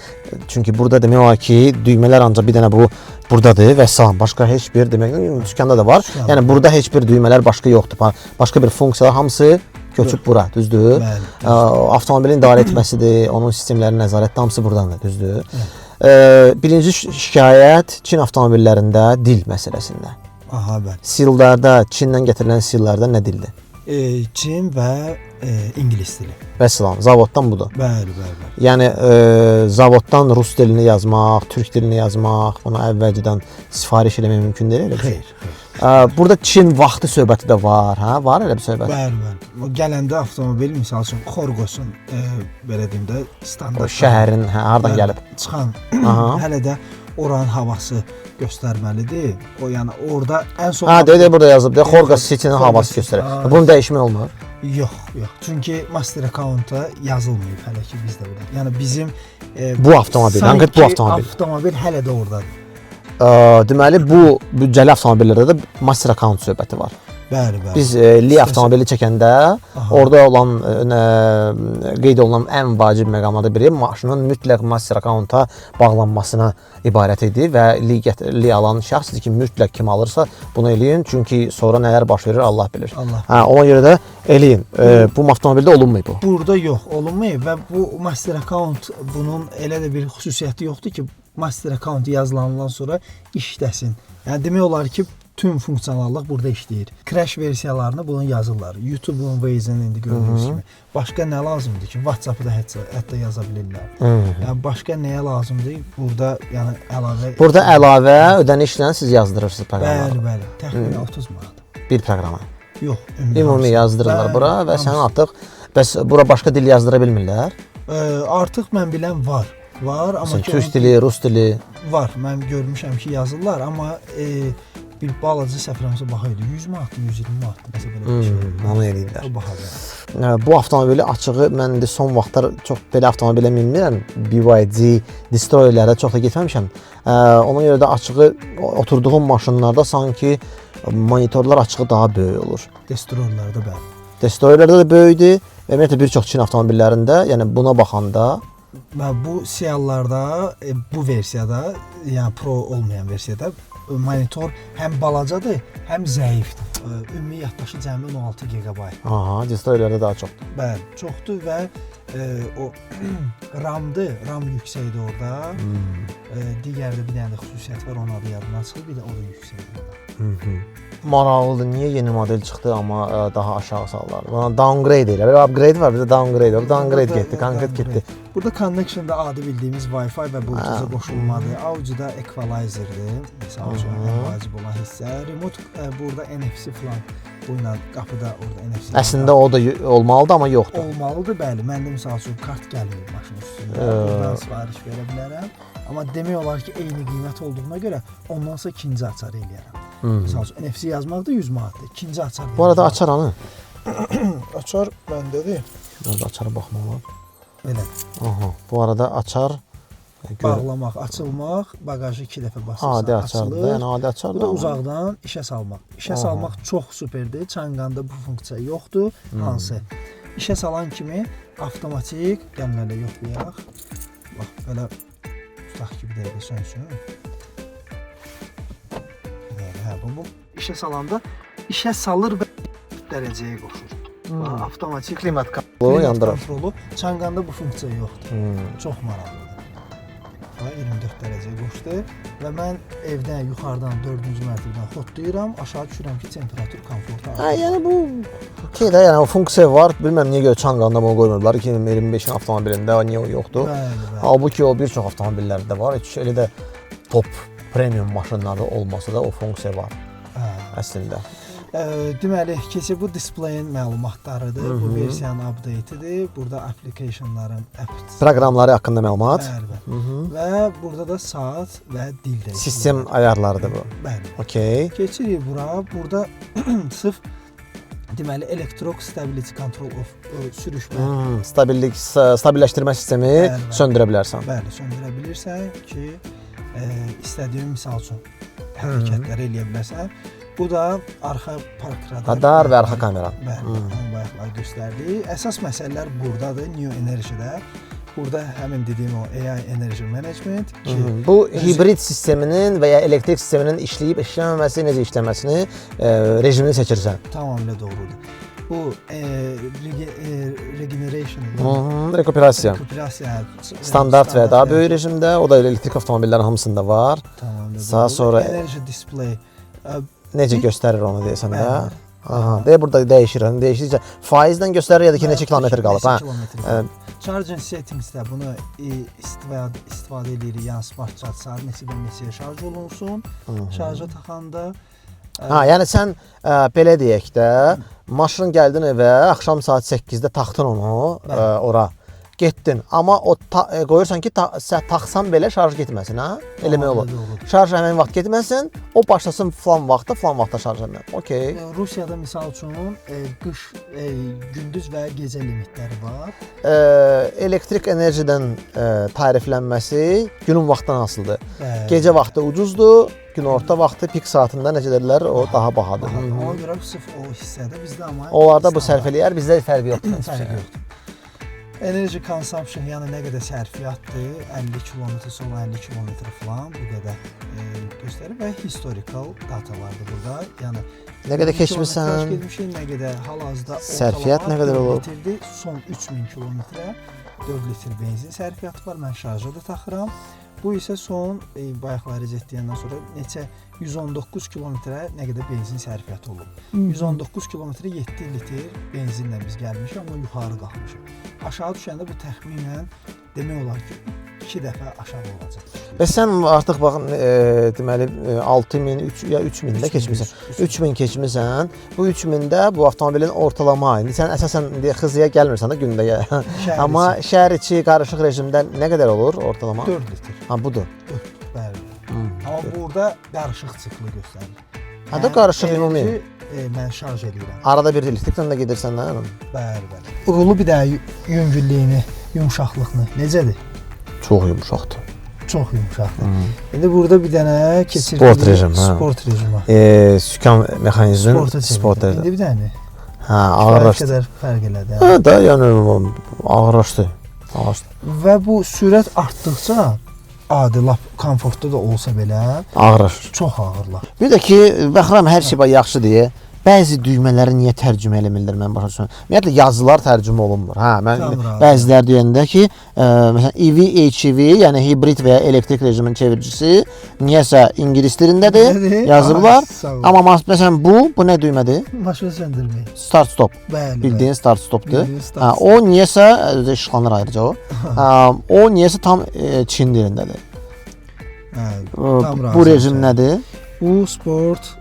S1: çünki burada demək olar ki, düymələr ancaq bir dənə bu burdadır və salam. Başqa heç bir demək dükkanda da var.
S2: Dükkanda.
S1: Yəni burada heç bir düymələr başqa yoxdur. Başqa bir funksiyalar hamısı köçüb bura, düzdür?
S2: Bəli,
S1: Avtomobilin idarə etməsidir, onun sistemləri nəzarət hamısı burdandır, düzdür? Birinci şikayət Çin avtomobillərində dil məsələsində.
S2: Aha, bəli.
S1: Sillərdə, Çindən gətirilən sillərdə nə dildir?
S2: Çin və ingilis dili.
S1: Vəssalam, zavoddan budur.
S2: Bəli, bəli, bəli.
S1: Yəni zavoddan rus dilini yazmaq, türk dilini yazmaq, bunu əvvəlcədən sifariş eləmək mümkün deyil elə bir şey.
S2: Xeyr, xeyr.
S1: Burada Çin vaxtı söhbəti də var, hə? Var elə bir söhbət.
S2: Bəli, bəli. O gələndə avtomobil misal üçün Xorqosun, belə deyim də standart
S1: O şəhərin, hə, hardan
S2: Bəli,
S1: gəlib?
S2: Çıxan
S1: Aha.
S2: hələ də oranın havası göstərməlidir. O yəni orada ən son
S1: Ha, deyir, burada yazıb, deyir, Xorqos City-nin
S2: Xorqos
S1: havası
S2: City.
S1: göstərir.
S2: Ha.
S1: Bunu dəyişmək olmur.
S2: Yox, yox. Çünki master account-a yazılmayıb hələ ki bizdə burada. Yəni bizim
S1: Bu avtomobil, konkret bu
S2: sanki
S1: avtomobil.
S2: Avtomobil hələ də ordadır.
S1: Deməli bu büdcəli avtomobillərdə də master account söhbəti var.
S2: Bəli, bəli.
S1: Biz Li avtomobili çəkəndə
S2: Aha.
S1: orada olan qeyd olunan ən vacib məqamlardan biri maşının mütləq master account-a bağlanmasına ibarət idi və Li alan şəxs dedi ki, mütləq kim alırsa bunu eləyin, çünki sonra nələr baş verir Allah bilir.
S2: Allah.
S1: Hə, ona görə də eləyin. Bu avtomobildə olunmayıb bu.
S2: Burada yox, olunmayıb və bu master account bunun elə də bir xüsusiyyəti yoxdur ki, master account yazılandan sonra işləsin. Yəni demək olar ki, tüm funksionallıq burada işləyir. Crash versiyalarını bunu yazırlar. YouTube-un, Waze-in indi gördüyünüz kimi. Başqa nə lazımdır ki? WhatsApp-ı da hətta yaza bilirlər. Yəni başqa nəyə lazımdır? Burada yəni əlavə
S1: Burada əlavə ödənişlə siz yazdırırsınız proqramları.
S2: Bəli, bəli. Təxminən 30 manat.
S1: Bir proqrama.
S2: Yox, ümumi.
S1: Ümumi
S2: hamısı.
S1: yazdırırlar
S2: Bəli,
S1: bura və sən
S2: hamısı.
S1: artıq bəs bura başqa dil yazdıra bilmirlər.
S2: Artıq mən bilən var. Var, amma
S1: Məsələn,
S2: ki,
S1: türk dili, rus dili.
S2: var. Mən görmüşəm ki, yazırlar, amma bir balaca səhv eləmirəmsə baha idi. 100 manatdır, 120 manatdır, nəsə belə bir şey.
S1: Onu eləyirlər.
S2: O bahadır.
S1: Bu avtomobili açığı mən indi son vaxtlar çox belə avtomobilə minmirəm. BYD Destroyerlərə çox da getməmişəm. Ona görə də açığı oturduğum maşınlarda sanki monitorlar açığı daha böyük olur.
S2: Destroyerlərdə bəli.
S1: Destroyerlərdə də böyükdür və ümumiyyətlə bir çox Çin avtomobillərində, yəni buna baxanda
S2: Və bu Seal-larda, bu versiyada, yəni Pro olmayan versiyada monitor həm balacadır, həm zəifdir. Ümumi yaddaşı cəmi 16 GB.
S1: Aha, Destroyerlərdə daha çoxdur.
S2: Bəli, çoxdur və o RAM-dır, RAM yüksəkdir orada. Digər də bir dənə də xüsusiyyət var, onun adı yadımdan çıxır, bir də o da yüksəkdir orada.
S1: Maraqlıdır, niyə yeni model çıxdı, amma daha aşağı saldılar. Buna downgrade elə. Bir upgrade var, bir də downgrade var. Downgrade
S2: Burada,
S1: getdi, konkret
S2: downgrade.
S1: getdi.
S2: Burada connection-da adi bildiyimiz Wi-Fi və Bluetooth-a qoşulmadır. Audio-da equalizer-dir. Məsəl üçün ən vacib olan hissə. Remote burada NFC falan bu ilə qapıda orada NFC.
S1: Əslində o da olmalıdır, amma yoxdur.
S2: Olmalıdır, bəli. Məndə məsəl üçün kart gəlmir maşın üstündə. Buradan sifariş verə bilərəm. Amma demək olar ki, eyni qiymət olduğuna görə ondansa ikinci açar eləyərəm. Məsəl üçün NFC yazmaq da 100 manatdır. İkinci açar.
S1: Bu arada açar hanı?
S2: Açar məndədir.
S1: Burada açara baxmaq olar.
S2: Belə.
S1: Aha, bu arada açar
S2: Bağlamaq, açılmaq, baqajı 2 dəfə basırsan,
S1: Adi açardır da,
S2: açılır.
S1: yəni adi açardır.
S2: Bu da uzaqdan işə salmaq. İşə salmaq çox superdir. Çanqanda bu funksiya yoxdur. Hansı? İşə salan kimi avtomatik, gəlin hələ yoxlayaq. Bax, belə tutaq ki, bir dəqiqə sönsün. Bir dəqiqə, hə, bu işə salanda işə salır və dərəcəyə qoşur. Bax, avtomatik
S1: Klimat kontrolu yandırır.
S2: kontrolu. Çanqanda bu funksiya yoxdur. Çox maraqlıdır. Bax, 24 dərəcəyə qoşdu və mən evdən yuxarıdan 4-cü mərtəbədən xotlayıram, aşağı düşürəm ki, temperatur komfortu
S1: Hə, yəni bu okey də, yəni o funksiya var. Bilmirəm niyə görə Çanqanda bunu qoymurlar. 2025-in avtomobilində niyə o yoxdur?
S2: Bəli, bəli.
S1: Halbuki o bir çox avtomobillərdə var. Heç elə də top premium maşınlarda olmasa da o funksiya var
S2: Hə.
S1: əslində.
S2: Deməli, keçək bu displeyin məlumatlarıdır. Bu versiyanın update-idir. Burada applicationların app
S1: Proqramları haqqında məlumat.
S2: Bəli, bəli. Və burada da saat və dil dəyişikliyi.
S1: Sistem ayarlarıdır bu.
S2: Bəli.
S1: Okey.
S2: Keçirik bura. Burada sırf deməli Electric Stability Control of sürüşmə.
S1: Stabillik, stabilləşdirmə sistemi
S2: Bəli, bəli.
S1: söndürə bilərsən.
S2: Bəli, söndürə bilirsən ki, istədiyin misal üçün hərəkətləri eləyə bilərsən. Bu da arxa park radar.
S1: Radar və arxa kamera.
S2: Bəli, onu bayaqlar göstərdik. Əsas məsələlər burdadır, New Energy-də. Burada həmin dediyim o AI Energy Management ki,
S1: Bu hibrid sisteminin və ya elektrik sisteminin işləyib işləməməsi, necə işləməsini, rejimini seçirsən.
S2: Tamamilə doğrudur. Bu regeneration,
S1: Rekuperasiya.
S2: rekuperasiya
S1: Standart və daha böyük rejimdə, o da elektrik avtomobillərin hamısında var.
S2: Tamamilə
S1: Daha
S2: doğrudur.
S1: sonra-
S2: Energy display.
S1: Necə göstərir onu deyəsən də.
S2: Bəli.
S1: Aha, deyə burada dəyişir. Yəni dəyişdikcə faizlə göstərir ya da ki, neçə kilometr qalıb,
S2: Neçə
S1: hə.
S2: kilometr qalıb. Charging settings-də bunu istifadə edirik. Yəni smart charge saat neçədən neçəyə şarj olunsun. Şarja taxanda
S1: Ha, yəni sən belə deyək də, maşın gəldin evə, axşam saat 8-də taxdın onu ora. Getdin. Amma o qoyursan ki, sən taxsan belə şarj getməsin, ha? Eləmək olur.
S2: Tamamilə doğru.
S1: Şarj həmin vaxt getməsin, o başlasın filan vaxtda, filan vaxtda şarj etmək. Okey.
S2: Rusiyada misal üçün qış gündüz və gecə limitləri var.
S1: Elektrik enerjidən tariflənməsi günün vaxtından asılıdır.
S2: Bəli.
S1: Gecə vaxtı ucuzdur, günorta vaxtı pik saatında necə dedilər, o daha bahadır.
S2: Bahadır. Ona görə sırf o hissədə bizdə amma
S1: Onlarda bu
S2: standart
S1: sərf eləyər, bizdə fərqi yoxdur.
S2: Fərqi yoxdur. Enerji consumption, yəni nə qədər sərfiyyatdır, 50 kilometr sonra 50 kilometr falan bu qədər göstərir və historical datalardır burada. Yəni
S1: Nə qədər
S2: kilometraj
S1: keçmisən?
S2: Getmişik, nə qədər hal-hazırda
S1: Sərfiyyat
S2: ortalama
S1: nə qədər
S2: 4
S1: olub?
S2: Litrdir. Son 3000 kilometrə 4 litr benzin sərfiyyatı var. Mən şarja da taxıram. Bu isə son bayaqlar reset deyəndən sonra neçə 119 kilometrə nə qədər benzin sərfiyyatı olub. 119 kilometrə 7 litr benzinlə biz gəlmişik, amma yuxarı qalxmışıq. Aşağı düşəndə bu təxminən demək olar ki, 2 dəfə aşağı olacaq.
S1: Və sən artıq bax deməli 6000 3 ya 3000 də keçmisən. 3000 keçmisən. Bu 3000-də bu avtomobilin ortalama, indi sən əsasən indi xızıya gəlmirsən də gündə.
S2: Şəhər
S1: Amma
S2: içi
S1: şəhər içi qarışıq rejimdə nə qədər olur ortalama?
S2: 4 litr.
S1: Ha budur.
S2: 4, bəli. Amma burada qarışıq cikli göstərir.
S1: Ha da qarışıq ümumi.
S2: Enerji, mən şarj eləyirəm.
S1: Arada bir elektriklə də gedirsən də. Yəni.
S2: Bəli, bəli. Rulu bir də yüngüllüyünü, yumşaqlığını necədir?
S1: Çox yumşaqdır.
S2: Çox yumşaqdır. İndi burada bir dənə keçirik.
S1: Sport rejimi, hə.
S2: Sport rejimi.
S1: Sükan mexanizmin
S2: Sporta çevirdim.
S1: sport rejimi.
S2: İndi bir dənə.
S1: Hə,
S2: Kifayət
S1: ağırlaşdı.
S2: qədər fərq elədi.
S1: Hə da, yəni ağırlaşdı. Ağırlaşdı.
S2: Və bu sürət artdıqca adi lap komfortda da olsa belə
S1: Ağırlaşır.
S2: çox ağırlar.
S1: Bir də ki, baxıram hər şey bax yaxşı deyə. Bəzi düymələri niyə tərcümə eləmirlər mən başa düşmürəm. Ümumiyyətlə yazılar tərcümə olunmur. Hə, mən
S2: Tam razıyam.
S1: bəziləri deyəndə ki, məsələn EV, HEV, yəni hibrid və ya elektrik rejimin çeviricisi niyəsə ingilis dilindədir,
S2: Nədir?
S1: yazıblar.
S2: Ay, sağ ol.
S1: Amma məsələn bu nə düymədir?
S2: Maşını söndürmək.
S1: Start stop.
S2: Bəli.
S1: Bildiyin start stopdur.
S2: Bildiyin start
S1: Hə, o niyəsə özü işıqlanır ayrıca o. Hə, o niyəsə tam Çin dilindədir.
S2: Hə, tam
S1: Bu
S2: razıyam
S1: rejim
S2: sənə.
S1: nədir?
S2: Bu sport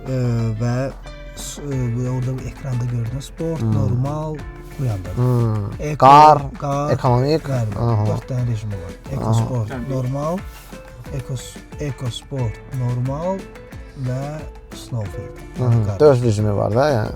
S2: və orada bu ekranda gördüyünüz sport, normal bu yandadır. Eko,
S1: Qar,
S2: qar,
S1: ekonomik.
S2: Bəli,
S1: Aha.
S2: 4 dənə rejim var. Eko sport, normal, eko sport, normal və snowfield. Yəni qar.
S1: 4 rejimi var da, yəni.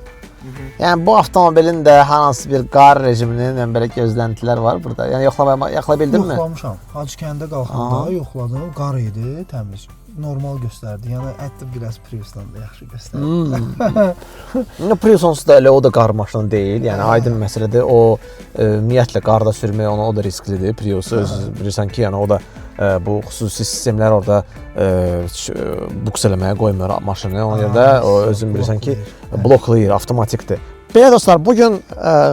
S1: Yəni bu avtomobilin də hər hansı bir qar rejiminin yəni belə gözləntilər var burada. Yəni yoxlaya bildinmi?
S2: Yoxlamışam. Hacıkəndə qalxanda yoxladım, qar idi, təmiz. Normal göstərdi. Yəni hətta biraz Prius-dan da yaxşı göstərdi.
S1: Prius onsuz da elə o da qar maşını deyil. Yəni aydın məsələdir. O ümumiyyətlə qarda sürmək ona o da risklidir. Prius öz bilirsən ki, yəni o da bu xüsusi sistemlər orada buks eləməyə qoymur maşını. Ona görə də o özün bilirsən ki, bloklayır, avtomatikdir. Belə dostlar, bu gün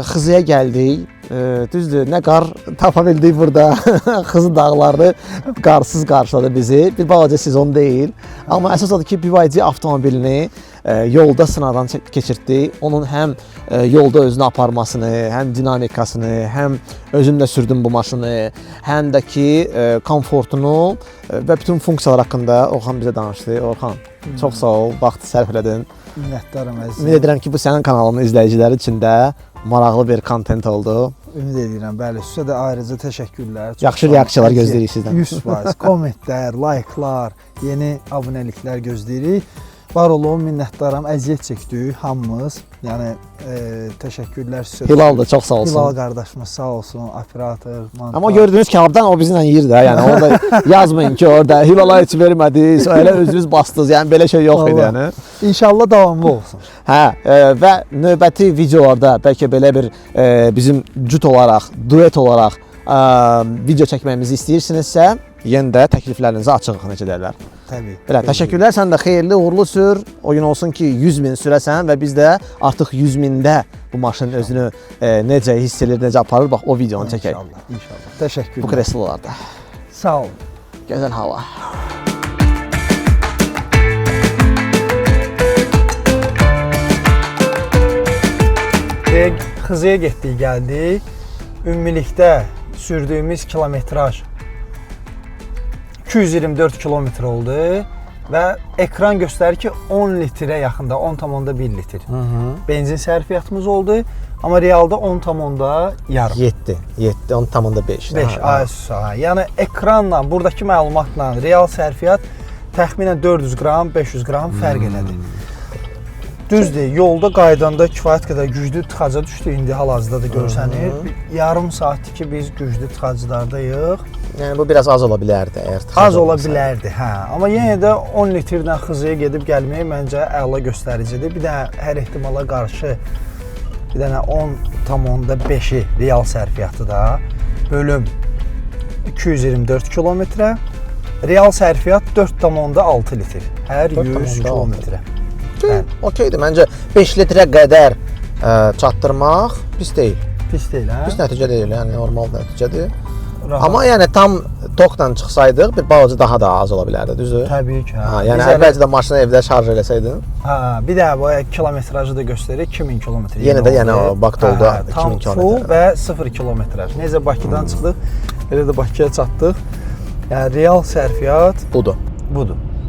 S1: Xızıya gəldik. Düzdür, nə qar tapa bildik burada. Xızı dağları qarsız qarşıladı bizi. Bir balaca sezon deyil. Amma əsas odur ki, BYD avtomobilini yolda sınaqdan keçirtdik. Onun həm yolda özünü aparmasını, həm dinamikasını, həm özüm də sürdüm bu maşını, həm də ki komfortunu və bütün funksiyalar haqqında Orxan bizə danışdı. Orxan, çox sağ ol, vaxt sərf elədin.
S2: Minnətdaram əzizim.
S1: Ümid edirəm ki, bu sənin kanalının izləyiciləri üçün də maraqlı bir kontent oldu.
S2: Ümid edirəm, bəli. Sizə də ayrıca təşəkkürlər. Çox
S1: Yaxşı reaksiyalar gözləyirik sizdən.
S2: 100%. Kommentlər, layklar, yeni abunəliklər gözləyirik. Var olun, minnətdaram. Əziyyət çəkdik hamımız. Yəni təşəkkürlər sizə.
S1: Hilal da çox sağ olsun.
S2: Hilal qardaşımız sağ olsun, operator, montaj.
S1: Amma gördüyünüz kababdan o bizimlə yeyir də. Yəni orada yazmayın ki, orada Hilala heç vermədiniz, elə özünüz bastınız. Yəni belə şey yox idi yəni.
S2: İnşallah davamlı olsun.
S1: Hə, və növbəti videolarda bəlkə belə bir bizim cüt olaraq, duet olaraq video çəkməyimizi istəyirsinizsə, yenə də təkliflərinizi açığıq necə deyirlər.
S2: Təbii.
S1: Belə, təşəkkürlər. Sən də xeyirli, uğurlu sür. O gün olsun ki 100 min sürəsən və biz də artıq 100 mində bu maşının özünü necə hiss edir, necə aparır, bax o videonu çəkək.
S2: İnşallah, inşallah. Təşəkkürlər.
S1: Bu kreslolarda.
S2: Sağ olun.
S1: Gözəl hava.
S2: Xızıya getdik, gəldik. Ümumilikdə sürdüyümüz kilometraj 224 kilometr oldu və ekran göstərir ki 10 litrə yaxında, 10,1 litr benzin sərfiyyatımız oldu. Amma realda 10,5.
S1: 7, 7, 10,5.
S2: 5, ay, yəni ekranla, buradakı məlumatla real sərfiyyat təxminən 400 qram, 500 qram fərq elədi. Düzdür, yolda qaydanda kifayət qədər güclü tıxaca düşdü. İndi hal-hazırda da görsənir. Yarım saatdir ki biz güclü tıxaclardayıq.
S1: Yəni bu biraz az ola bilərdi əgər tıxac
S2: Az ola
S1: olmasaydı.
S2: bilərdi, hə. Amma yenə də 10 litrlə Xızıya gedib gəlmək məncə əla göstəricidir. Bir də hər ehtimala qarşı bir dənə 10,5-i real sərfiyyatı da bölüm 224 kilometrə. Real sərfiyyat 4,6 litr hər 100
S1: 4,6
S2: kilometrə.
S1: Okeydir. Məncə 5 litrə qədər çatdırmaq pis deyil.
S2: Pis deyil, hə?
S1: Pis nəticə deyil, yəni normal nəticədir.
S2: Rahat.
S1: Amma yəni tam tokla çıxsaydıq bir balaca daha da az ola bilərdi, düzdür?
S2: Təbii ki, hə.
S1: Ha, yəni
S2: Biz hələ-
S1: əvvəlcə də maşını evdə şarj eləsəydin,
S2: Hə, bir də bu kilometrajı da göstərir 2000 kilometr.
S1: Yenə də yəni o bak doldu,
S2: Hə, tam
S1: 2000 kilometr.
S2: Full və 0 kilometraj. Necə Bakıdan çıxdıq, elə də Bakıya çatdıq. Yəni real sərfiyyat
S1: budur.
S2: budur.